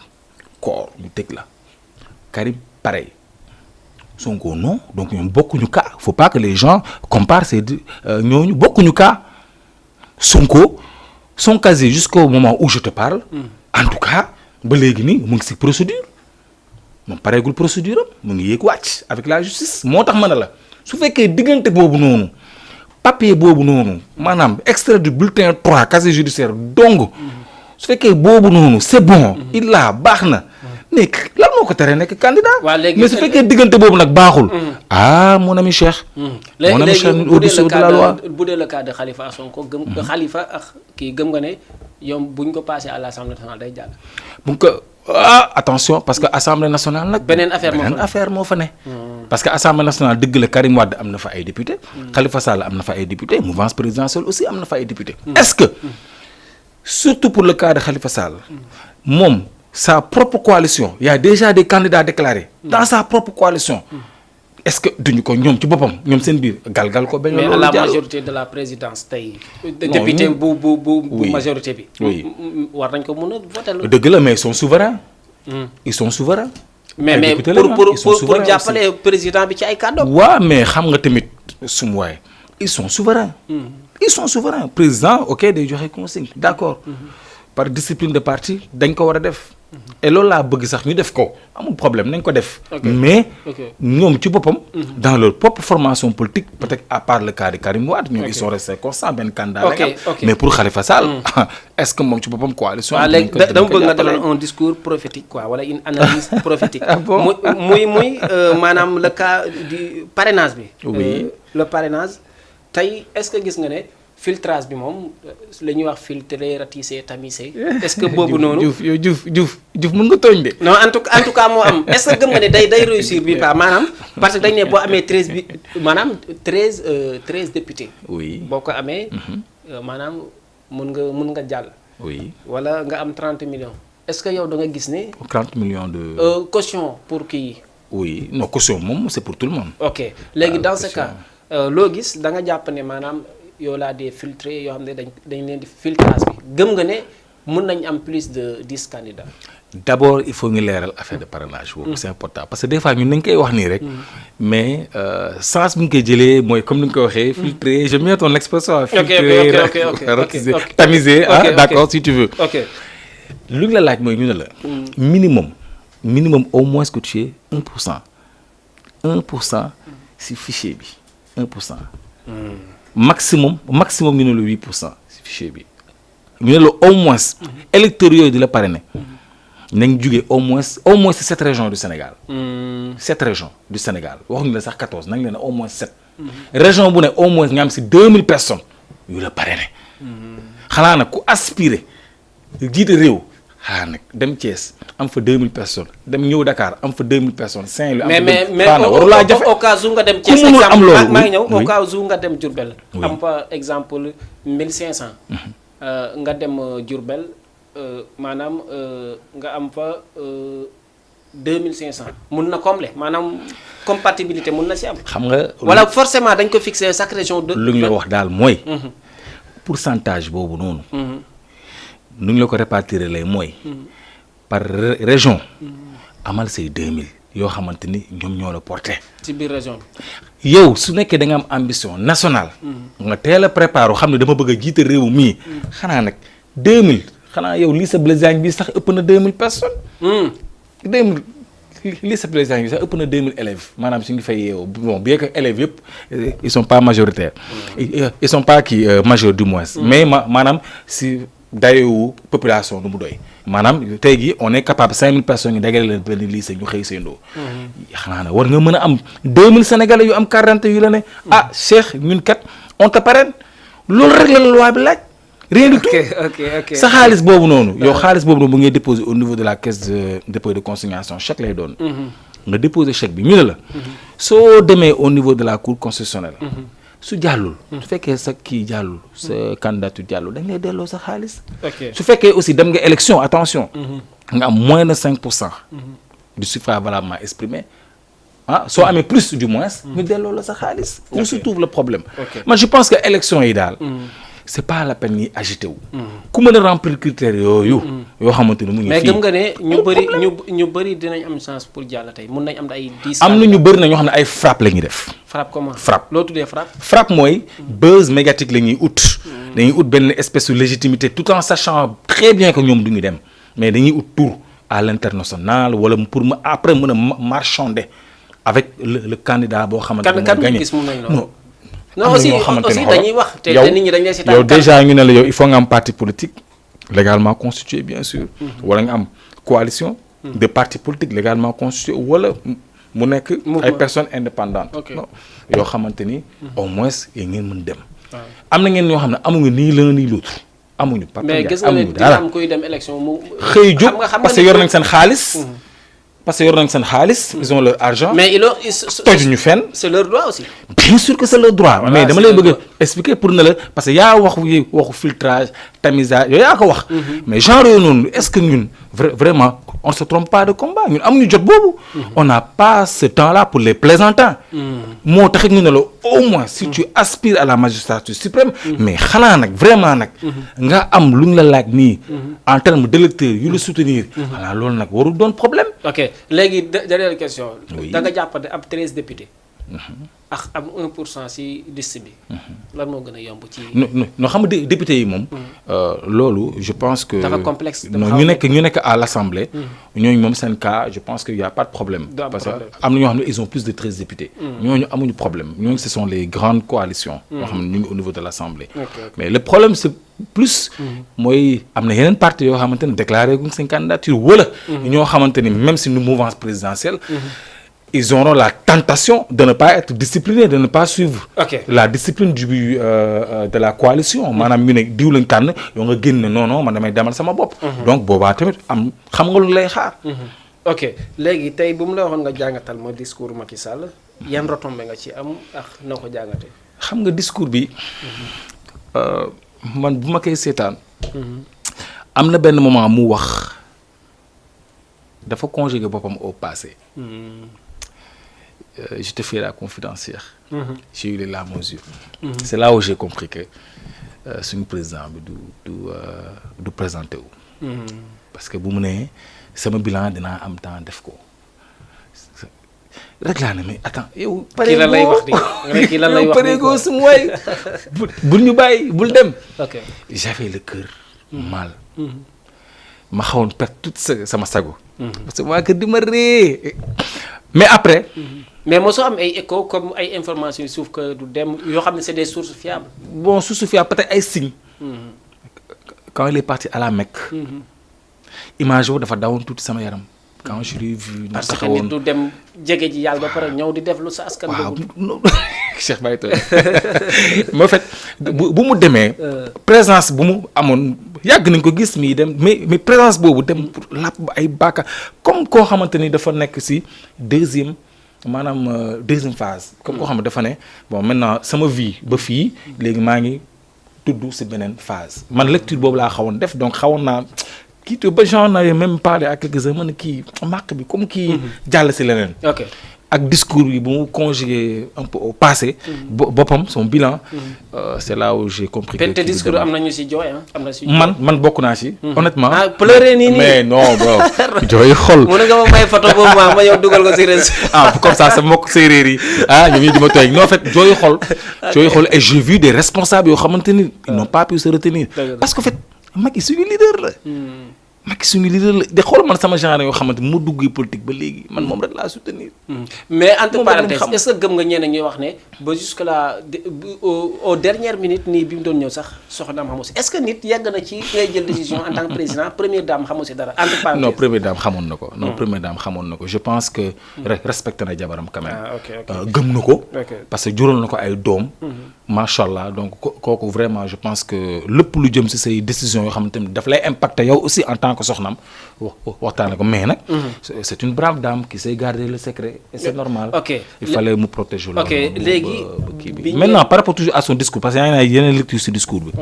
Speaker 2: corps ñu tëj la Karim pareil Sonko non donc ñoom bokkuñu cas faut pas que les gens comparent ces deux ñooñu bokkuñu cas Sonko son casier jusqu'au moment où je te parle en tout cas ba léegi nii mu ngi ci procédure moom pareegul procédure am mu ngi yéeg wàcc avec la justice moo tax mën a la su fekkee diggante boobu noonu papier boobu noonu maanaam extrait du bulletin 3 casier judiciaire dong su fekkee boobu noonu c'est bon il a baax na mais lan moo ko teree nekk candidat mais su fekkee diggante boobu nag baaxul mon ami Cheikh mon ami Cheikh au-dessus de la loi
Speaker 1: bu dee le cas de Khalifa Sonko gëm Khalifa ak kii gëm nga ne yow buñ ko passé à l'Assemblée nationale day jàll
Speaker 2: buñ ko attention parce que Assemblée nationale nag beneen affaire moo fa ne parce que Assemblée nationale dëgg la Karim Wade am na fa ay député Khalifa Sall am na fa ay député mouvance présidentielle aussi am na fa ay député est-ce que surtout pour le cas de Khalifa Sall moom sa propre coalition il y a déjà des candidats déclarés dans sa propre coalition est-ce que duñu ko ñoom ci boppam ñoom seen biir galgal ko bañ
Speaker 1: mais à la majorité de la présidence tey député bu majorité bi
Speaker 2: oui
Speaker 1: war nañ ko mën a voter
Speaker 2: dëgg la mais ils sont souverains ils sont souverains
Speaker 1: mais pour jàppale président bi ci ay kàddoom
Speaker 2: waaw mais xam nga tamit sum waaye ils sont souverains président ok day joxe consigne d'accord par discipline de parti dañ ko war a def et loolu laa bëgg sax ñu def ko amul problème nañ ko def mais ñoom ci boppam dans leur propre formation politique peut-être à part le cas de Karim Wade ñoom ils sont restés constants benn candidat lañ am mais pour Khalifa Sall est-ce que moom ci boppam coalition
Speaker 1: léegi dama bëgg nga defal un discours prophétique quoi wala une analyse prophétique muy maanaam le cas du parrainage bi le parrainage tey est-ce que gis nga ne filtrage bi moom la ñuy wax filtrer ratisser tamiser est-ce que boobu noonu.
Speaker 2: Diouf mën nga tooñ de.
Speaker 1: non en tout cas moo am est-ce que gëm nga ne day réussir bi pas maanaam parce que dañ ne boo amee 13 bi maanaam 13 députés.
Speaker 2: oui
Speaker 1: boo ko amee. maanaam mën nga jàll.
Speaker 2: oui
Speaker 1: wala nga am 30 millions. est-ce que yow da nga gis ne.
Speaker 2: 30 millions de.
Speaker 1: caution pour kii.
Speaker 2: oui non caution moom c'est pour tout le monde.
Speaker 1: ok léegi dans ce cas loo gis da nga jàpp ne maanaam. yow laa des filtrés yoo xam ne dañ leen di filtrage bi gëm nga ne mën nañ am plus de 10 candidats.
Speaker 2: d'abord il faut ñu leeral affaire de parrainage boobu c'est important parce que des fois ñun nañ koy wax nii rek mais sens bi ñu koy jëlee mooy comme ni nga ko waxee filtrer j'aime bien ton expression filtrer tamiser d'accord si tu veux lu ñu la laaj mooy ñu ne la minimum au moins que tu aies 1% si fichier bi 1%. maximum ñu ne la 8% ci fichier bi ñu ne la au moins électeurs yooyu di la parrainer nañ jugee au moins ci 7 régions du Sénégal. 7 régions du Sénégal waxuñu la sax 14 nañ leen au moins 7. région bu ne au moins nga am si 2000 personnes yu la parrainé. xanaa nag ku aspiré jiite réew xanaa nag dem Thiès am fa 2000 personnes dem ñëw Dakar am fa 2000 personnes Saint-Louis am fa
Speaker 1: mais
Speaker 2: warulaa jafe
Speaker 1: au cas où nga dem Thiès
Speaker 2: ku mënul am loolu
Speaker 1: maa ngi ñëw au cas où nga dem Diourbel am fa exemple 1500 nga dem Diourbel maanaam nga am fa 2500 mun na combler maanaam compatibilité mun na si am. xam nga wala forcément dañ ko fixer chaque région de.
Speaker 2: lu ñu la wax daal mooy. pourcentage boobu noonu. nu ñu la ko répartir lay mooy. par région. amal say 2000 yoo xamante ni ñoom ñoo la porté.
Speaker 1: ci biir région bi.
Speaker 2: yow su nekkee da nga am ambition nationale. nga teel a préparé xam ne dama bëgg a jiite réew mii. xanaa nag 2000 xanaa yow lycée Blaise Diagne bi sax ëpp na 2000 personnes. 2000 lycée Blaise Diagne bi sax ëpp na 2000 élèves maanaam su ngi fay yeewoo bon bien que élèves yëpp ils sont pas majoritaires. ils sont pas majeurs du moins. mais maanaam si dayowu population nu mu doy. maanaam tey jii on est capable 5000 personnes ñu dagale leen benn lycée ñu xëy seen doo. xanaa na war nga mën a am 2000 sénégalais yu am 40 yu la ne. ah Cheikh ñun kat on te parraine loolu rek la loi bi laaj. rien du tout sa xaalis boobu noonu. yow xaalis boobu noonu bu ngay déposer au niveau de la caisse de dépôt et de consignation chèque lay doon. nga déposer chèque bi ñu ne la. soo demee au niveau de la cour constitutionnelle. su jàllul. su fekkee sa kii jàllul sa candidature jàllul dañ lay delloo sa xaalis. su fekkee aussi dem nga élection attention. nga am moins de 5% du suffrage valablement exprimé. ah soo amee plus du moins. ñu delloo la sa xaalis. où se trouve le problème. man je pense que élection yi daal. c'est pas la peine ñuy agité wu. ku mën a remplir critères yooyu. yoo xamante ne mu ngi fii
Speaker 1: mais gëm nga ne ñu bëri dinañ am chance pour jàll tey mun nañ am ay 10.
Speaker 2: am na ñu bëri na ñoo xam ne ay frappe la ñuy def.
Speaker 1: frappe comment
Speaker 2: frappe
Speaker 1: loo tuddee frappe.
Speaker 2: frappe mooy buzz médiatique la ñuy ut. dañuy ut benn espèce de légitimité tout en sachant très bien que ñoom du ñu dem mais dañuy ut tour à l'international wala pour ma après mën a marchander avec le candidat boo xamante ne moo gagné.
Speaker 1: non aussi dañuy wax te nit ñi dañ lay seetaan
Speaker 2: yow déjà ñu ne la yow il faut nga am parti politique légalement constitué bien sûr. wala nga am coalition. de partis politiques légalement constitué wala mu nekk ay personnes indépendantes. yoo xamante ni au moins yéen ngeen mën dem. am na ngeen ñoo xam ne amuñu nii l'un ni l'autre amuñu.
Speaker 1: mais gis nga ne dina am kuy dem élection mu.
Speaker 2: xëy jóg parce que yor nañ seen xaalis. parce que yor nañ seen xaalis. ils ont leur argent.
Speaker 1: mais
Speaker 2: tojuñu fenn.
Speaker 1: c'est leur droit aussi.
Speaker 2: bien sûr que c'est leur droit. Voilà, mais dama lay bëgg a expliquer pour ne la parce que yaa waxu filtrage tamisage yooyu yaa ko wax. mais genre yooyu noonu est-ce que ñun vraiment on se trompe pas de combat ñun amuñu jot boobu. on n'a pas ce temps-là pour les plaisantins. moo tax ñu ne la au moins si tu aspires à la magistrature suprême. mais xanaa nag vraiment nag. nga am lu ñu la laaj nii. en termes d'électeurs yu la soutenir. xanaa loolu nag warul doon problème.
Speaker 1: ok léegi dernière question. da nga jàpp ne am 13 députés. ak am 1% ci liste bi. lan moo gën a yomb ci.
Speaker 2: non xam nga député yi moom. loolu je pense que.
Speaker 1: dafa complexe
Speaker 2: non ñu nekk à l'Assemblée. ñooñu moom seen cas je pense que y a pas de problème. parce que am na ñoo xam ne ils ont plus de 13 députés. ñooñu amuñu problème ñooñu ce sont les grandes coalitions. yoo xam ne ñu ngi au niveau de l'Assemblée. mais le problème c'est plus. mooy am na yeneen partis yoo xamante ne déclaré guñ seen candidature wala. ñoo xamante ni même si une mouvance présidentielle. ils auront la tentation de ne pas être disciplinés de ne pas suivre. la discipline de la coalition. maanaam ñu ne diw lañ tànn yow nga génn non man damay demal sama bopp. donc boobaa tamit am xam nga lu lay xaar.
Speaker 1: ok léegi tey bu mu la waxoon nga jàngatal ma discours Macky Sall yan retombées nga ci am ak noo ko jàngatee.
Speaker 2: xam nga discours bi man bu ma koy seetaan. am na benn moment mu wax dafa conjuguer boppam au passé. Je te fais la confidentière. J'ai eu les larmes aux yeux. C'est là où j'ai compris que suñu président bi du présenté wu. parce que bu mu nee sama bilan dinaa am temps def ko rek laa ne mais attends yow.
Speaker 1: kii lan lay wax di kii lan lay wax
Speaker 2: pare ko sum waay bul ñu bàyyi bul dem.
Speaker 1: ok
Speaker 2: j'avais le cœur mal. ma xawoon perte toute sama sago. parce que waa kër di ma ree mais après.
Speaker 1: mais mosoo am ay écho comme ay informations yu suuf que du dem yoo xam ne c'est des sources fiables.
Speaker 2: bon sources fiables peut-être ay signes. quand il est parti à la Mecque. image boobu dafa dawoon tuuti sama yaram. quand je l'ai vu.
Speaker 1: parce que nit du dem jege ji yàlla ba pare ñëw di def lu sa askan.
Speaker 2: waaw Cheikh Baye Toye en fait bu mu demee. présence bu mu amoon yàgg nañ ko gis mi dem mais présence boobu dem pour làpp ay bàkka comme koo xamante ni dafa nekk ci deuxième phase. comme koo xamante dafa ne bon maintenant sama vie ba fii léegi maa ngi tudd ci beneen phase man lecture boobu laa xawoon def donc xawoon naa. kii te ba j'en avais même parlé à quelques-uns ma ne kii màq bi comme kii jàll ci leneen.
Speaker 1: ok
Speaker 2: ak discours yi bu mu conjugué un peu au passé. boppam son bilan. c'est là où j'ai compris.
Speaker 1: te discours am na ñu ci jooy am na ci.
Speaker 2: man bokk naa ci. honnêtement
Speaker 1: pleurer nii
Speaker 2: mais non bro. jooy xol.
Speaker 1: mën nga ma may photo boobu ma yow dugal ko ci réseau.
Speaker 2: comme ça sa mbokk séeréer yi ñoom ñii di ma tooy non en fait jooy xol. et j'ai vu des responsables yoo xamante ni ils n'ont pas pu se retenir. parce que en fait Macky suñu leader la. Macky suñu leader la de xool man sama genre yoo xamante mu duggee politique ba léegi man moom rek laa soutenir.
Speaker 1: mais entre parenthèses est-ce que gëm nga ñeneen ñuy wax ne ba jusque là aux dernières minutes nii bi mu doon ñëw sax soxnaam xamu si est-ce que nit yàgg na ci ngay jël décision en tant que président première dame xamu si dara entre parenthèses.
Speaker 2: non première dame xamoon na ko. première dame xamoon na ko je pense que. respecté na jabaram quand même. gëm na ko. parce que jural na ko ay doom. macha allah donc kooku vraiment je pense que lépp lu jëm ci say décisions yoo xamante ni daf lay impacter yow aussi en tant que soxnaam waxtaane ko mais nag. c'est une brave dame qui sait garder le secret et c'est normal. il fallait mu protéger loolu. léegi maintenant par rapport toujours à son discours parce que yaa ngi naan yeneen lecture ci discours bi.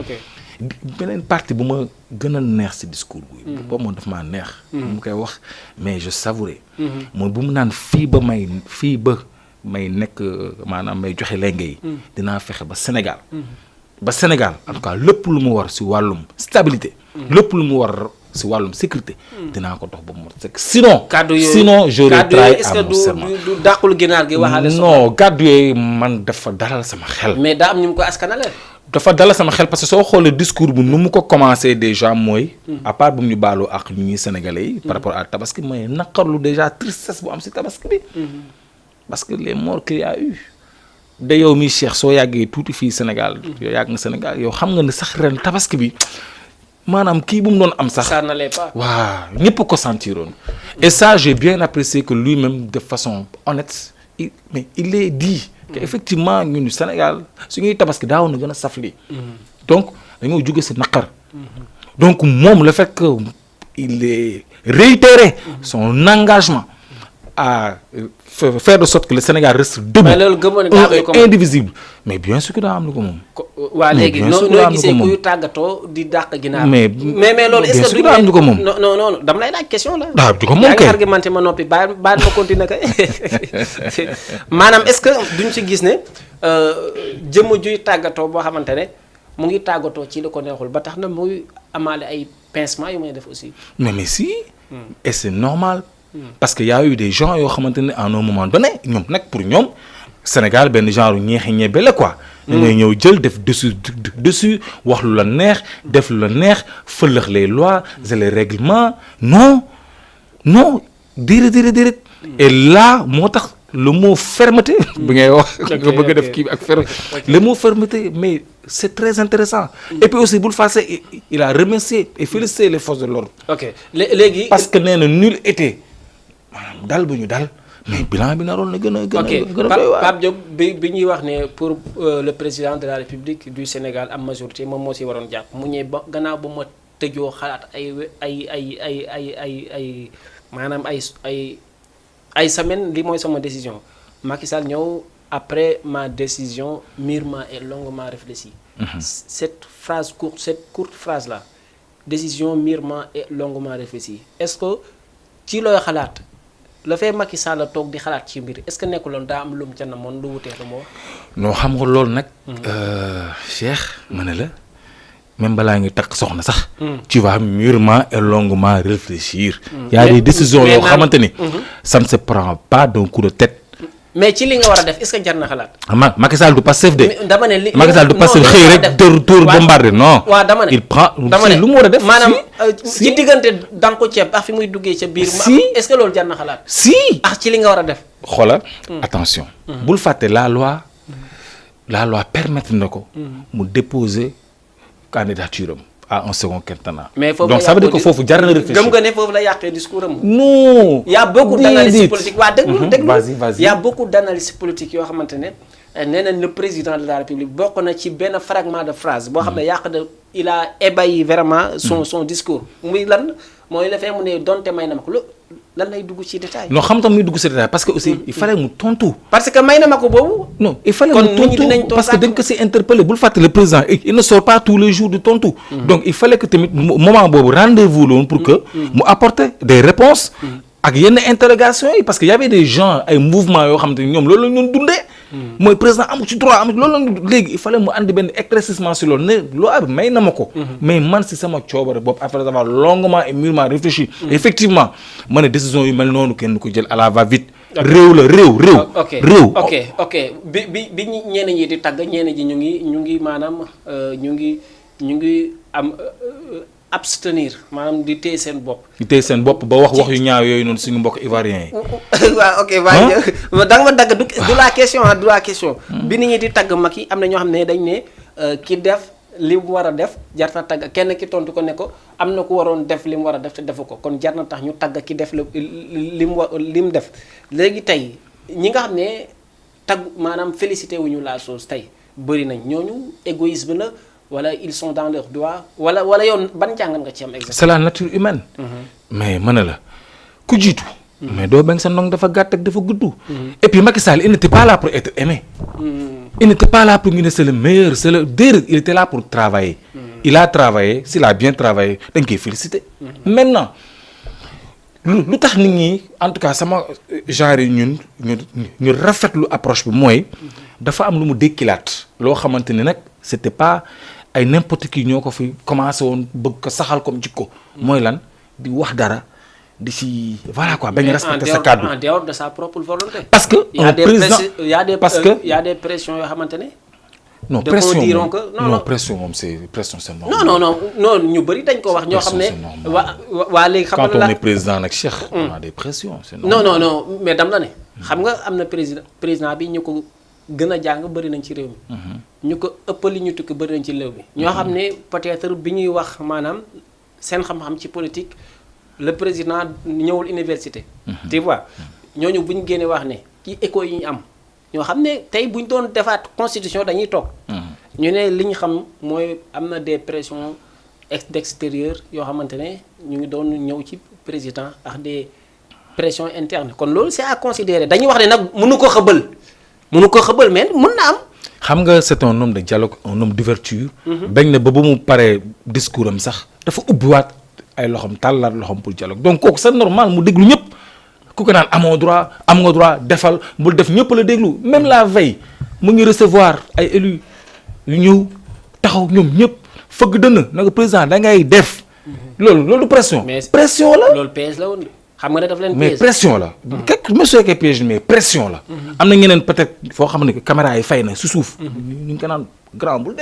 Speaker 2: beneen partie bu ma gën a neex ci discours bi. boobu moom daf maa neex. mu koy wax mais je savourais. mooy bu mu naan fii ba may nekk maanaam may joxe lenge yi. dinaa fexe ba Sénégal. En tout cas lépp lu mu war ci wàllum stabilité. lépp lu mu war ci wàllum sécurité. dinaa ko dox ba mu mot sinon j'aurais trahi à mon serment.
Speaker 1: est-ce que du dàqul ginaar gi waxaale.
Speaker 2: non kàddu yooyu man dafa dalal sama xel.
Speaker 1: mais daa am ñu mu ko askanale.
Speaker 2: dafa dalal sama xel parce que soo xoolee discours bu nu mu ko commencé déjà mooy. à part bu mu ñu baaloo ak ñuy sénégalais yi. par rapport à tabaski mooy naqarlu déjà tristesse bu am ci tabaski bi. parce que les morts qu'il y a eu de yow mi Cheikh soo yàggee tuuti fii Sénégal yow yàgg nga Sénégal yow xam nga ne sax ren tabaski bi maanaam kii bu mu doon am sax.
Speaker 1: ça n'allait pas.
Speaker 2: waaw ñëpp ko sentiroon. et ça j'ai bien apprécié que lui-même de façon honnête il est dit. que effectivement ñun Sénégal suñuy tabaski daawoon na gën a saf lii. donc dañoo jóge ci naqar. donc moom le fait que il est réitéré son engagement à faire de sorte que le Sénégal reste debout, indivisible. Mais bien sûr que daa am lu ko moom.
Speaker 1: waa léegi noo gisee kuy tàggatoo di dàq ginaar. mais loolu est-ce que
Speaker 2: bien sûr daa am lu ko moom.
Speaker 1: non dama lay laaj question la.
Speaker 2: daa du ko moom kay
Speaker 1: yaa ngi argumenté ma noppi baal ma continuer kay maanaam est-ce que duñ ci gis ne jëmm juy tàggatoo boo xamante ne mu ngi tàggatoo ci li ko neexul ba tax na muy amaale ay pincements yu muy def aussi.
Speaker 2: mais si. et c'est normal. parce que y a eu des gens yoo xamante ne à un moment donné ñoom nag pour ñoom Sénégal benn genre ñeexi ñebe la quoi. da ngay ñëw jël def dessus wax lu la neex def lu la neex fëlëx les lois et les règlements non déedéet et là moo tax le mot fermeté. bi ngay wax nga bëgg a def kii bi ak fermeté. le mot fermeté mais c'est très intéressant et puis aussi bul fàtte il a remercié et félicité les forces de l'ordre.
Speaker 1: léegi.
Speaker 2: parce que nee na nul été. maanaam dal bu ñu dal mais bilan bi naroon na gën a doy waar.
Speaker 1: Pape Diop bi ñuy wax ne pour le président de la République du Sénégal am majorité moom moo si waroon jàpp mu ñëw ba gannaaw ba ma tëjoo xalaat ay maanaam ay semaine li mooy sama décision Macky Sall ñëw après ma décision mûrement et longuement réfléchie. cette courte phrase là décision mûrement et longuement réfléchie est-ce que ci looy xalaat. la fay Macky Sall toog di xalaat ci mbir est-ce que nekkuloon daa am lu mu ca namoon lu wutee lu mu wax.
Speaker 2: non xam nga loolu nag. Cheikh ma ne la même balaa ngi takk soxna sax. tu vas mûrement et longuement réfléchir. y a des décisions yoo xamante ni. ça ne se prend pas d'un coup de tête.
Speaker 1: mais ci li nga war a def est-ce que jar na xalaat.
Speaker 2: Macky Sall du Pastef de.
Speaker 1: dama ne li
Speaker 2: Macky Sall du Pastef xëy rek tour bombardé non.
Speaker 1: waaw dama ne
Speaker 2: il prend lu mu war a def.
Speaker 1: maanaam ci diggante danko ceeb ak fi muy duggee ca biir.
Speaker 2: si
Speaker 1: est-ce que loolu jar na xalaat.
Speaker 2: si
Speaker 1: ak ci li nga war a def.
Speaker 2: xoolal attention. bul fàtte la loi permettre na ko. mu déposer candidature am à un second quinquennat.
Speaker 1: mais foofu
Speaker 2: donc ça veut dire que foofu jar na réfléchir.
Speaker 1: gëm nga ne foofu la yàqee discours am.
Speaker 2: non.
Speaker 1: y a beaucoup d'analystes politiques waa déglu.
Speaker 2: vas-y.
Speaker 1: y a beaucoup d'analystes politiques yoo xamante ne nee nañ le président de la République bokk na ci benn fragment de phrase boo xam ne yàq de il a ébahi vraiment son discours muy lan mooy la fee mu ne donte may na ma ko lan lay dugg ci détail.
Speaker 2: non xam tam muy dugg ci détail parce que aussi il fallait mu tontu.
Speaker 1: parce que may na ma ko boobu.
Speaker 2: non il fallait mu tontu parce que dañ ko si interpellé bul fàtte le président il ne sort pas tous les jours du tontu. donc il fallait que tamit moment boobu rendez-vous la woon pour que mu apporter des réponses ak yenn interrogations yi parce que y avait des gens ay mouvements yoo xam te ni ñoom loolu la ñu doon dundee. mooy président amu ci droit amu ci loolu la léegi il fallait mu andi benn éclaircissement si loolu ne loi bi may na ma ko. mais man si sama coobare bopp après avoir longuement et mûrement réfléchi. effectivement ma ne décision yu mel noonu kenn du ko jël à la va-vite. réew la réew.
Speaker 1: ok bi ñeneen ñi di tagg ñeneen ñi ñu ngi maanaam ñu ngi am. abstenir maanaam di téye seen bopp.
Speaker 2: ba wax yu ñaaw yooyu noonu suñu mbokk ivoiriens yi.
Speaker 1: waaw ok waaye da nga ma dagg du la question bi nit ñi di tagg Macky am na ñoo xam ne dañ ne ki def li mu war a def jar na tagg kenn ki tontu ko ne ko am na ku waroon def li mu war a def te defu ko kon jar na tax ñu tagg ki def li mu def léegi tey ñi nga xam ne tagg maanaam félicité wuñu la chose tey bëri nañ ñooñu égoïsme la. wala ils sont dans leur droit wala yow ban jàngat nga ci am exactement.
Speaker 2: c'est la nature humaine. mais mën na la ku jiitu. mais doo bañ sa ndong dafa gàtt ak dafa gudd. et puis Macky Sall il n'était pas là pour être aimé. il n'était pas là pour ñu ne c'est le meilleur c'est le déedéet il était là pour travailler. il a travaillé s'il a bien travaillé dañ koy féliciter. maintenant lu tax nit ñi en tout cas sama genre yi ñu rafetlu approche bi mooy. dafa am lu mu dékkilaat. loo xamante ni nag c'était pas. ay n'importe qui ñoo ko fi commencé woon bëgg ko saxal comme jikko mooy lan di wax dara di si voilà quoi bañ respecter sa kàddu
Speaker 1: en dehors de sa propre volonté.
Speaker 2: parce que un président
Speaker 1: y a des pressions yoo xamante ne.
Speaker 2: non pression non pression moom c'est normal.
Speaker 1: non ñu bëri dañ ko wax ñoo xam ne. waa léegi xam nga
Speaker 2: quand on est président nag Cheikh. on a des pressions c'est
Speaker 1: non
Speaker 2: normal.
Speaker 1: mais dam la ne. xam nga am na président bi ñu ko. gën a jàng bëri nañ ci réew mi. ñu ko ëppali ñu tukki bëri nañ ci réew mi. ñoo xam ne peut-être bi ñuy wax maanaam seen xam-xam ci politique le président ñëwul université. tu vois ñooñu bu ñu génnee wax ne ci écho yi ñu am ñoo xam ne tey bu ñu doon defaat constitution dañuy toog. ñu ne li ñu xam mooy am na des pressions d'extérieur yoo xamante ne ñu ngi doon ñëw ci président ak des pressions internes kon loolu c'est à considérer dañuy wax ne nag mënu ko xëbal mais mën na am.
Speaker 2: xam nga c'est un homme de dialogue un homme d'ouverture. bañ na ba mu paree discours am sax dafa ubbiwaat ay loxoom tàllaat loxoom pour dialogue donc kooku c'est normal mu déglu ñëpp ku ko naan amoo droit am nga droit defal bul def ñëpp la déglu même la veille mu ngi recevoir ay élus yu ñëw taxaw ñoom ñëpp fëgg dënn na nga président da ngay def. loolu pression. pression la
Speaker 1: loolu PS la woon. xam nga ne daf leen
Speaker 2: mais pression la. monsieur que piège mais pression la. am na ñeneen peut-être foo xam ne caméra yi fay na su suuf. ñu ngi ko naan grand bul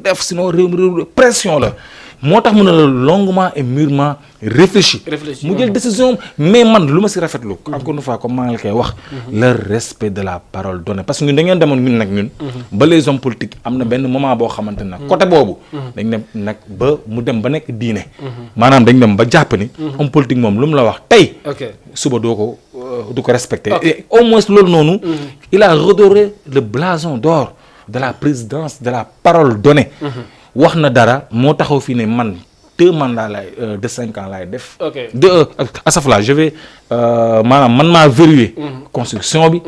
Speaker 2: def sinon réew pression la moo tax mu ne la longuement et mûrement réfléchi. mu jël décision mais man lu ma si rafetlu. encore une fois comme maa ngi la koy wax. le respect de la parole donnée parce que ñun dañoo demoon ñun. ba les hommes politiques am na benn moment boo xamante ne côté boobu. dañ dem nag ba mu dem ba nekk diine. maanaam dañ dem ba jàpp ni. homme politique moom lu mu la wax tey. suba du ko respecter. et au moins loolu noonu. il a redoré le blason d'or de la présidence de la parole donnée. wax na dara moo taxaw fii ne man 2 mandats de 5 ans laay def. asafla je vais maanaam man maa verrouiller constitution bi.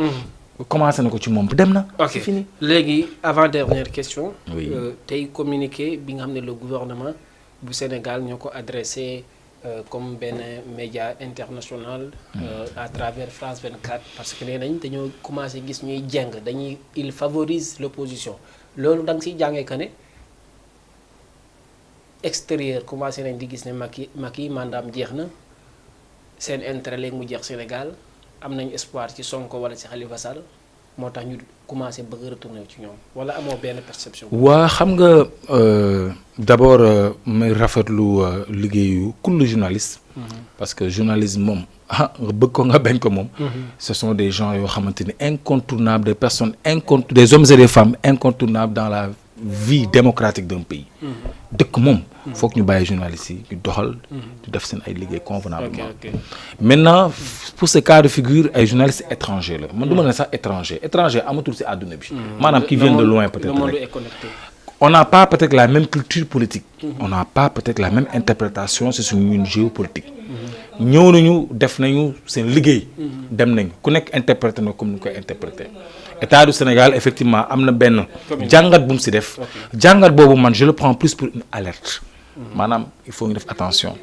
Speaker 2: commencé na ko ci moom dem na. c'est fini.
Speaker 1: léegi avant dernière question.
Speaker 2: oui
Speaker 1: tey communiqué bi nga xam ne le gouvernement bu Sénégal ñoo ko adressé comme benn média international. à travers France 24 parce que nee nañ dañoo commencé gis ñuy jeng il favorise l'opposition loolu da nga siy jàngee que ne. extérieur commencé nañ di gis ne Macky mandaam jeex na seen intérêt léegi mu jeex Sénégal am nañ espoir ci Sonko wala ci Khalifa Sall moo tax ñu commencé bëgg retourner ci ñoom wala amoo benn perception.
Speaker 2: waa xam nga d'abord may rafetlu liggéeyu kullu journaliste. parce que journalisme moom nga bëgg ko nga bañ ko moom. ce sont des gens yoo xamante ni incontournables des personnes des hommes et des femmes incontournables dans la vie démocratique d'un pays. dëkk moom. foog ñu bàyyi journalistes yi ñu doxal. di def seen ay liggéey convenablement. maintenant pour ce cas de figure ay journalistes étrangers la man du ma ne sax étranger amatul ci àdduna bi. maanaam qui viennent de loin peut-être rek. On n'a pas peut-être la même culture politique. On n'a pas peut-être la même interprétation sur une géopolitique. ñëw nañu def nañu seen liggéey. dem nañ ku nekk interprété na comme ni koy interprété. État du Sénégal effectivement am na benn jàngat bu mu ci def. jàngat boobu man je le prends plus pour une alerte. maanaam il faut ñu def attention.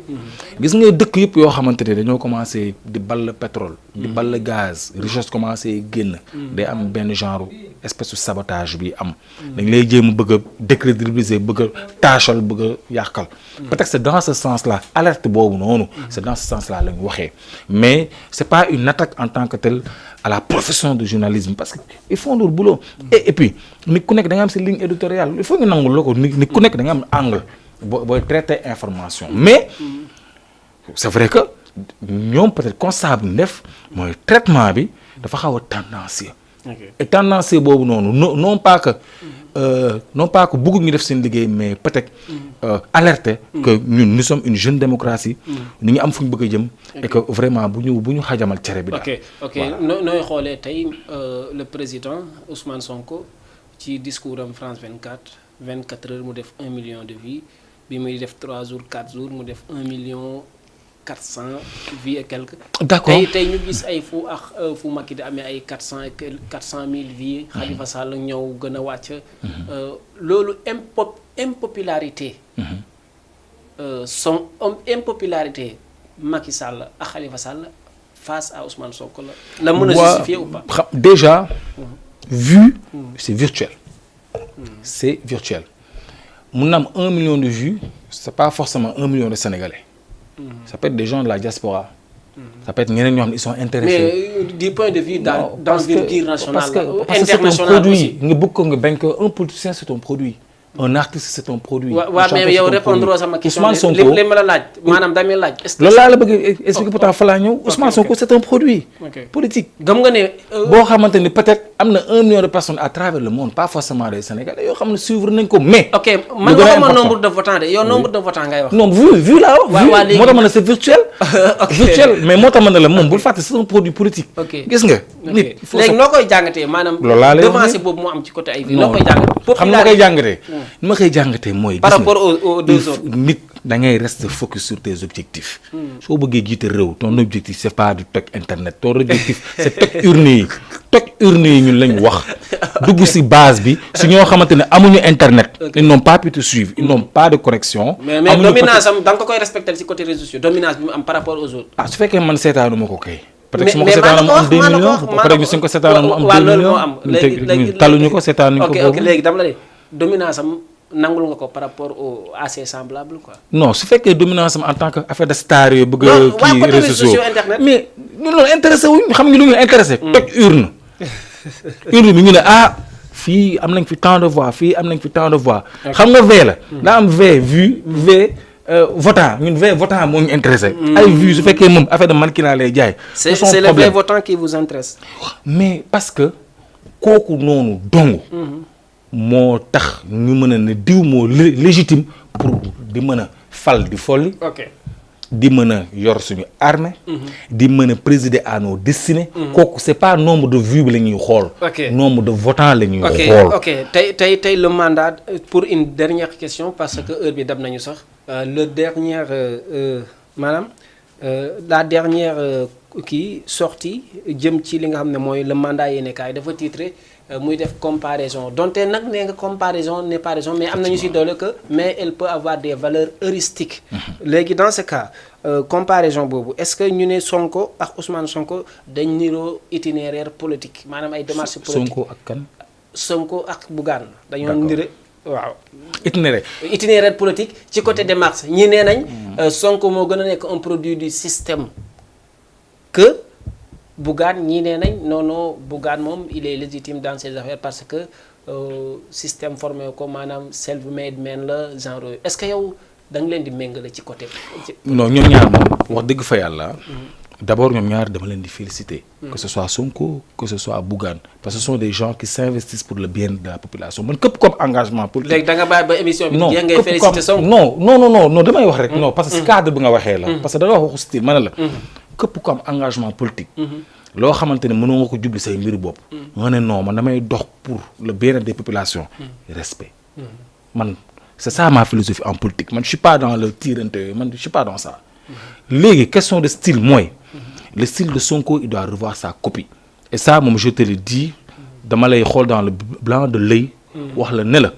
Speaker 2: gis nga dëkk yëpp yoo xamante ne dañoo commencé di ball pétrole. di ball gaz richesse commencé génn. day am benn genre espèce de sabotage bi am. dañ lay jéem a bëgg a décrédibiliser bëgg a taachal bëgg a yàqal. peut-être c'est dans ce sens-là alerte boobu noonu. c'est dans ce sens-là la ñu waxee mais c'est pas une attaque en tant que telle à la profession de journalisme parce que ils font leur boulot. et puis nit ku nekk da nga am sa ligne éditoriale il faut ñu nangul loo ko nit ku nekk da nga am angle. booy traiter information mais c'est vrai que ñoom peut-être constat bi def mooy traitement bi dafa xaw a tendancieux. et tendancieux boobu noonu non pas que bëggu ñu def seen liggéey mais peut-être alerter que ñun nous sommes une jeune démocratie. ñu ngi am fu ñu bëgg a jëm. et que vraiment bu ñu xajamal cere bi daal.
Speaker 1: ok nooy xoolee tey le président Ousmane Sonko ci discours am France 24 heures mu def 1 million de vues. bi muy def 3 jours 4 jours mu def 1 million 400 vues et quelques.
Speaker 2: d'accord
Speaker 1: tey ñu gis ay fu Macky di amee ay 400 000 vues. Khalifa Sall ñëw gën a wàcc. loolu impopularité. son impopularité Macky Sall ak Khalifa Sall face à Ousmane Sonko la mën a justifier ou pas.
Speaker 2: déjà vue c'est virtuel. c'est virtuel. mun na am 1 million de vues c'est pas forcément 1 million de Sénégalais. ça peut être des gens de la diaspora. ça peut être ñeneen ñoo xam ne ils sont intéressés. mais du point de vue d'envergure nationale. parce que c'est un produit nga bëgg ko nga bañ ko un politicien c'est un produit. un artiste c'est un produit. waaw mais yow répondre sama question. Ousmane Sonko li ma la laaj maanaam damay laaj. loolu laa la bëgg expliquer pourtant fa laa ñëw. Ousmane Sonko c'est un produit. politique. gëm nga ne. boo xamante ni peut-être am na 1 million de personnes à travers le monde pas forcément des Sénégalais yoo xam ne suivre nañ ko mais. ok man waxuma nombre de votants de yow nombre de votants ngay wax. non vu laa wax. waaw léegi moo tax ma ne c'est virtuel. virtuel mais moo tax ma ne la moom bul fàtte c'est un produit politique. gis nga. nit léegi noo koy jàngatee maanaam. loolu laa lay wax devancé boobu mu am ci côté ay vie noo koy jàngatee. xam nga koy jàngatee. ni ma koy jàngatee mooy. par rapport aux deux autres nit da ngay rester focus sur tes objectifs. soo bëggee jiite réew ton objectif c'est pas du toj internet ton objectif c'est toj urne yi toj urne yi ñun lañ wax dugg ci base bi si ñoo xamante ne amuñu internet. ils n'ont pas pu te suivre ils n'ont pas de connexion. mais dominance am da nga ko koy respecter ci côté réseaux sociaux dominance bi mu am par rapport aux autres. ah su fekkee man seetaanu ma ko kay. peut-être su ma ko seetaanoon mu am 2 millions peut-être su ma ko seetaanoon mu am 2 millions. léegi taluñu ko seetaanuñu ko boobu. ok léegi dama la de dominance am nangul nga ko par rapport au à ses semblables quoi. non su fekkee dominance am en tant que affaire de star yooyu bëgg a kii réseaux sociaux mais ñun loolu intéressé wuñ xam nga lu ñu intéressé. toj urne bi ñu ne fii am nañ fi tant de voix fii am nañ fi tant de voix. xam nga V la. daa am V vue V votant ñun V votant moo ñu intéressé. ay vues su fekkee moom affaire de mannequinat lay jaay. c'est le V votant qui vous intéresse. mais parce que kooku noonu dong. moo tax ñu mën a ne diw moo légitime pour di mën a fal di folli. di mën a yor suñu armée. di mën a présider à nos destinées. kooku c'est pas nombre de vues bi la ñuy xool. nombre de votants la ñuy xool. ok tey le mandat pour une dernière question parce que heure bi dab nañu sax le dernière maanaam la dernière kii sortie jëm ci li nga xam ne mooy le mandat yéene kaay dafa titré muy def comparaison donte nag nee nga comparaison n'est pas raison mais am nañu si doole que mais elle peut avoir des valeurs heuristiques. léegi dans ce cas comparaison boobu est-ce que ñu ne Sonko ak Ousmane Sonko dañ niroo itinéraire politique maanaam ay démarches politiques. Sonko ak kan. Sonko ak Bougane. dañoo nire waaw. itinéraire politique ci côté démarche ñi nee nañ. Sonko moo gën a nekk un produit du système que. Bougane ñii nee nañ non Bougane moom il est légitime dans ses affaires parce que système formé ko maanaam self-made man la genre est-ce que yow da nga leen di méngale ci côté. non ñoom ñaar moom wax dëgg fa yàlla. d'abord ñoom ñaar dama leen di féliciter. Que ce soit Sonko que ce soit Bougane parce que ce sont des gens qui s'investissent pour le bien de la population man képp comme engagement politique.
Speaker 1: léegi da nga bàyyi ba émission bi jeex ngay féliciter Sonko.
Speaker 2: non damay wax rek. non parce que si cadre bi nga waxee la. parce que da nga wax waxu style ma ne la. képp comme engagement politique. loo xamante ne mënoo nga ko jubli say mbiru bopp. nga ne non man damay dox pour le bien des populations. respect. man c'est ça ma philosophie en politique man je suis pas dans le tirante man je suis pas dans ça. léegi question de style mooy. le style de Sonko il doit revoir sa copie. et ça moom je te le dis dama lay xool dans le blanc de l'œil wax la ne la.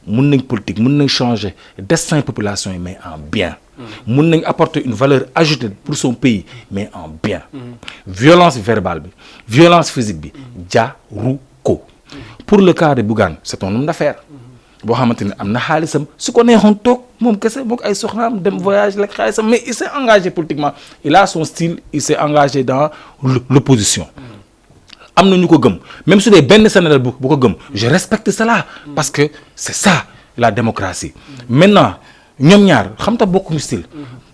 Speaker 2: mun nañ politique mun nañ changer destin population yi mais en bien. mun nañ apporter une valeur ajoutée pour son pays mais en bien. violence verbale bi violence physique bi jaru ko. pour le cas de Bougane c'est un homme d'affaires. boo xamante ne am na xaalisam su ko neexoon toog moom kese moom ay soxnaam dem voyage lekk xaalisam mais il s'est engagé politiquement il a son style il s'est engagé dans l'opposition. am na ñu ko gëm même su dee benn Sénégal bu ko gëm je respecte cela parce que c'est ça la démocratie. maintenant ñoom ñaar xam ta bokkuñu style.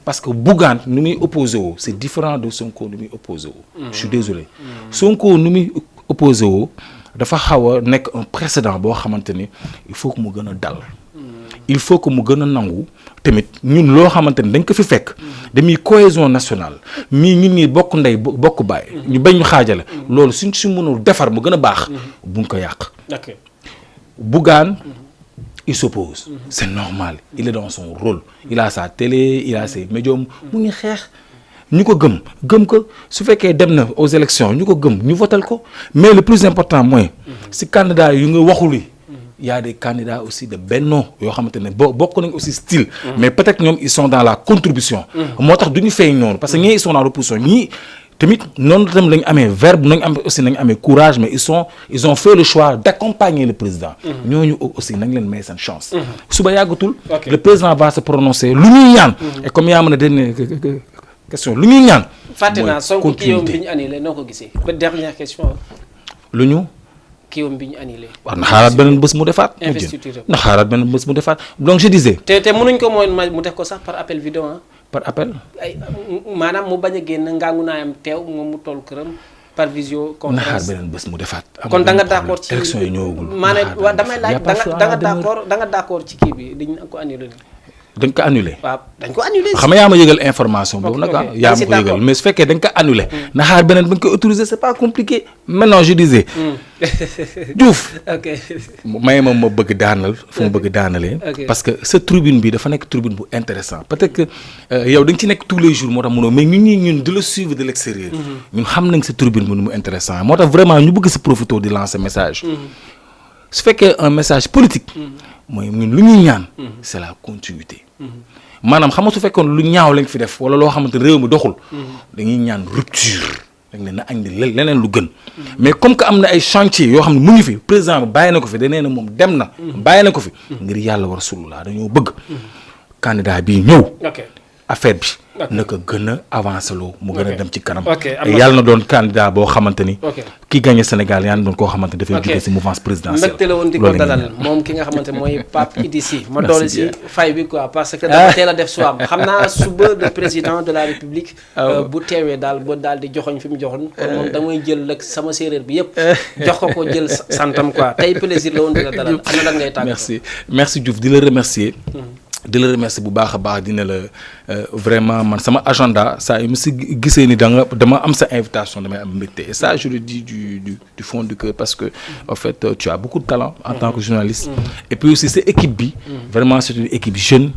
Speaker 2: parce que Bougane nu muy opposé woo c'est différent de Sonko nu muy opposé woo. je suis désolé. Sonko nu muy opposé woo dafa xaw a nekk un précédent boo xamante ni il faut que mu gën a dal. il faut que mu gën a nangu tamit ñun loo xamante ni dañ ko fi fekk. dañuy cohésion nationale mii ñun ñii bokk ndey bokk baay. ñu bañ ñu xaajale. loolu suñ si mënul defar mu gën a baax. buñ ko yàq.
Speaker 1: ok
Speaker 2: Bougane il s'oppose. c'est normal il est dans son rôle. il a sa télé il a ses médiums mu ngi xeex. ñu ko gëm ko su fekkee dem na aux élections ñu ko gëm ñu votal ko mais le plus important mooy si candidat yu nga waxul yi y a des candidats aussi de Benno yoo xamante ne bokk nañ aussi style mais peut-être ñoom ils sont dans la contribution moo tax du ñu feeñ noonu parce que ñii ils sont dans l'opposition ñii tamit noonu tamit lañu amee verbe nañu am aussi nañu amee courage mais ils ont fait le choix d'accompagner le président ñooñu aussi nañ leen may seen chance suba yàggatul le président va se prononcer lu ñuy ñaan et comme yaa mën a dernier question lu ñuy ñaan.
Speaker 1: fàtte naa Sonko kiiwam bi ñu annulé noo ko gisee. ba dernière question.
Speaker 2: lu ñu.
Speaker 1: kiiwam bi ñu annulé.
Speaker 2: waaw na xaaraat beneen bés mu defaat.
Speaker 1: investiture
Speaker 2: na xaaraat beneen bés mu defaat donc je disais.
Speaker 1: te mënuñ ko mooy mu def ko sax par appel vidéo ah.
Speaker 2: par appel.
Speaker 1: ay maanaam mu bañ a génn ngangu naayam teew moom mu toll këram par visio.
Speaker 2: na xaar beneen bés mu defaat.
Speaker 1: kon da nga d'accord ci
Speaker 2: élection yi ñëwagul.
Speaker 1: maanaam waaw damay laaj da nga d'accord ci kii bi dañ ko annulé.
Speaker 2: dañ ko annulé.
Speaker 1: waaw dañ ko annulé.
Speaker 2: xam nga yaa ma yëgal information boobu nag ah. yaa ma ko yëgal mais su fekkee dañ ko annulé. na xaar beneen ba nga koy autorisé c'est pas compliqué. maintenant je disais. Diouf.
Speaker 1: ok.
Speaker 2: may ma bëgg daanal fu ma bëgg daanalee. parce que sa tribune bi dafa nekk tribune bu intéressant peut-être que yow da nga ci nekk tous les jours moo tax mënoo mais ñun di la suivre de l'extérieur. ñun xam nañ sa tribune bi nu mu intéressant moo tax vraiment ñu bëgg sa profito di lancer message. su fekkee un message politique. mooy ñun lu ñuy ñaan. c'est la continuité. maanaam xam nga su fekkoon lu ñaaw lañ fi def wala loo xamante réew mi doxul. dañuy ñaan rupture. dañ leen a andi leneen lu gën. mais comme que am na ay chantier yoo xam ne mu ngi fi président bi bàyyi na ko fi da nee na moom dem na. bàyyi na ko fi. ngir yàlla war Rasulullah dañoo bëgg. candidat bii ñëw. affaire bi. naka gën a avancé loo mu gën a dem ci kanam. yàlla na doon candidat boo xamante ni. ki gagné Sénégal yàlla na doon koo xamante ni dafay jógee ci mouvance présidentielle.
Speaker 1: mbégte la woon di ko dalal moom ki nga xamante mooy Pape Idy Sy ma doole ci fay bi quoi parce que dafa teel a def suam xam naa suba le président de la République. bu teewee daal ba daal di joxoñ fi mu joxoon. kon moom damay jël nag sama séeréer bi yëpp. jox ko jël santam quoi tey plaisir la woon di la dalal ana lan ngay tàggatoo. merci Diouf di la remercier. di la remercier bu baax a baax dina la vraiment man sama agenda saa yu mu si gisee ni dama am sa invitation damay am mbégte et ça je le dis du fond du cœur parce que en fait tu as beaucoup de talent en tant que journaliste et puis aussi sa équipe bi vraiment c'est une équipe jeune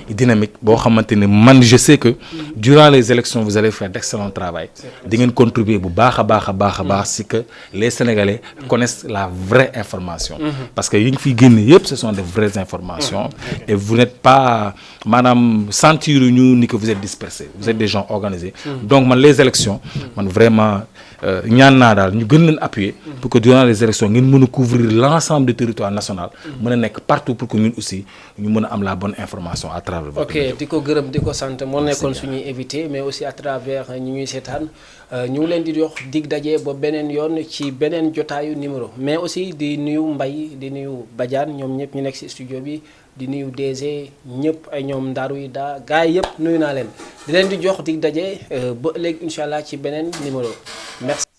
Speaker 1: et dynamique boo xamante ne man je sais que durant les élections vous allez faire d'excellent travail di ngeen contribuer bu baax a baax si que les Sénégalais connaissent la vraie information parce que yi ngi fiy génne yëpp ce sont de vraies informations et vous n'êtes pas maanaam sentir ñu ni que vous êtes dispersés vous êtes des gens organisés donc man les élections man vraiment ñaan naa daal ñu gën leen appuyer pour que durant les élections ngeen mën a couvrir l'ensemble du territoire national mën a nekk partout pour que ñun aussi ñu mën a am la bonne information à travers votre ok di ko gërëm di ko sant moo nekkoon suñuy invité mais aussi à travers ñi ñuy seetaan ñu ngi leen di jox dig daje ba beneen yoon ci beneen jotaayu numéro mais aussi di nuyu Mbaye di nuyu Badiane ñoom ñëpp ñu nekk ci studio bi di nuyu DG ñëpp ay ñoom Ndaru yi daa gars yi yëpp nuyu naa leen di leen di jox di daje ba léegi incha allah ci beneen numéro merci.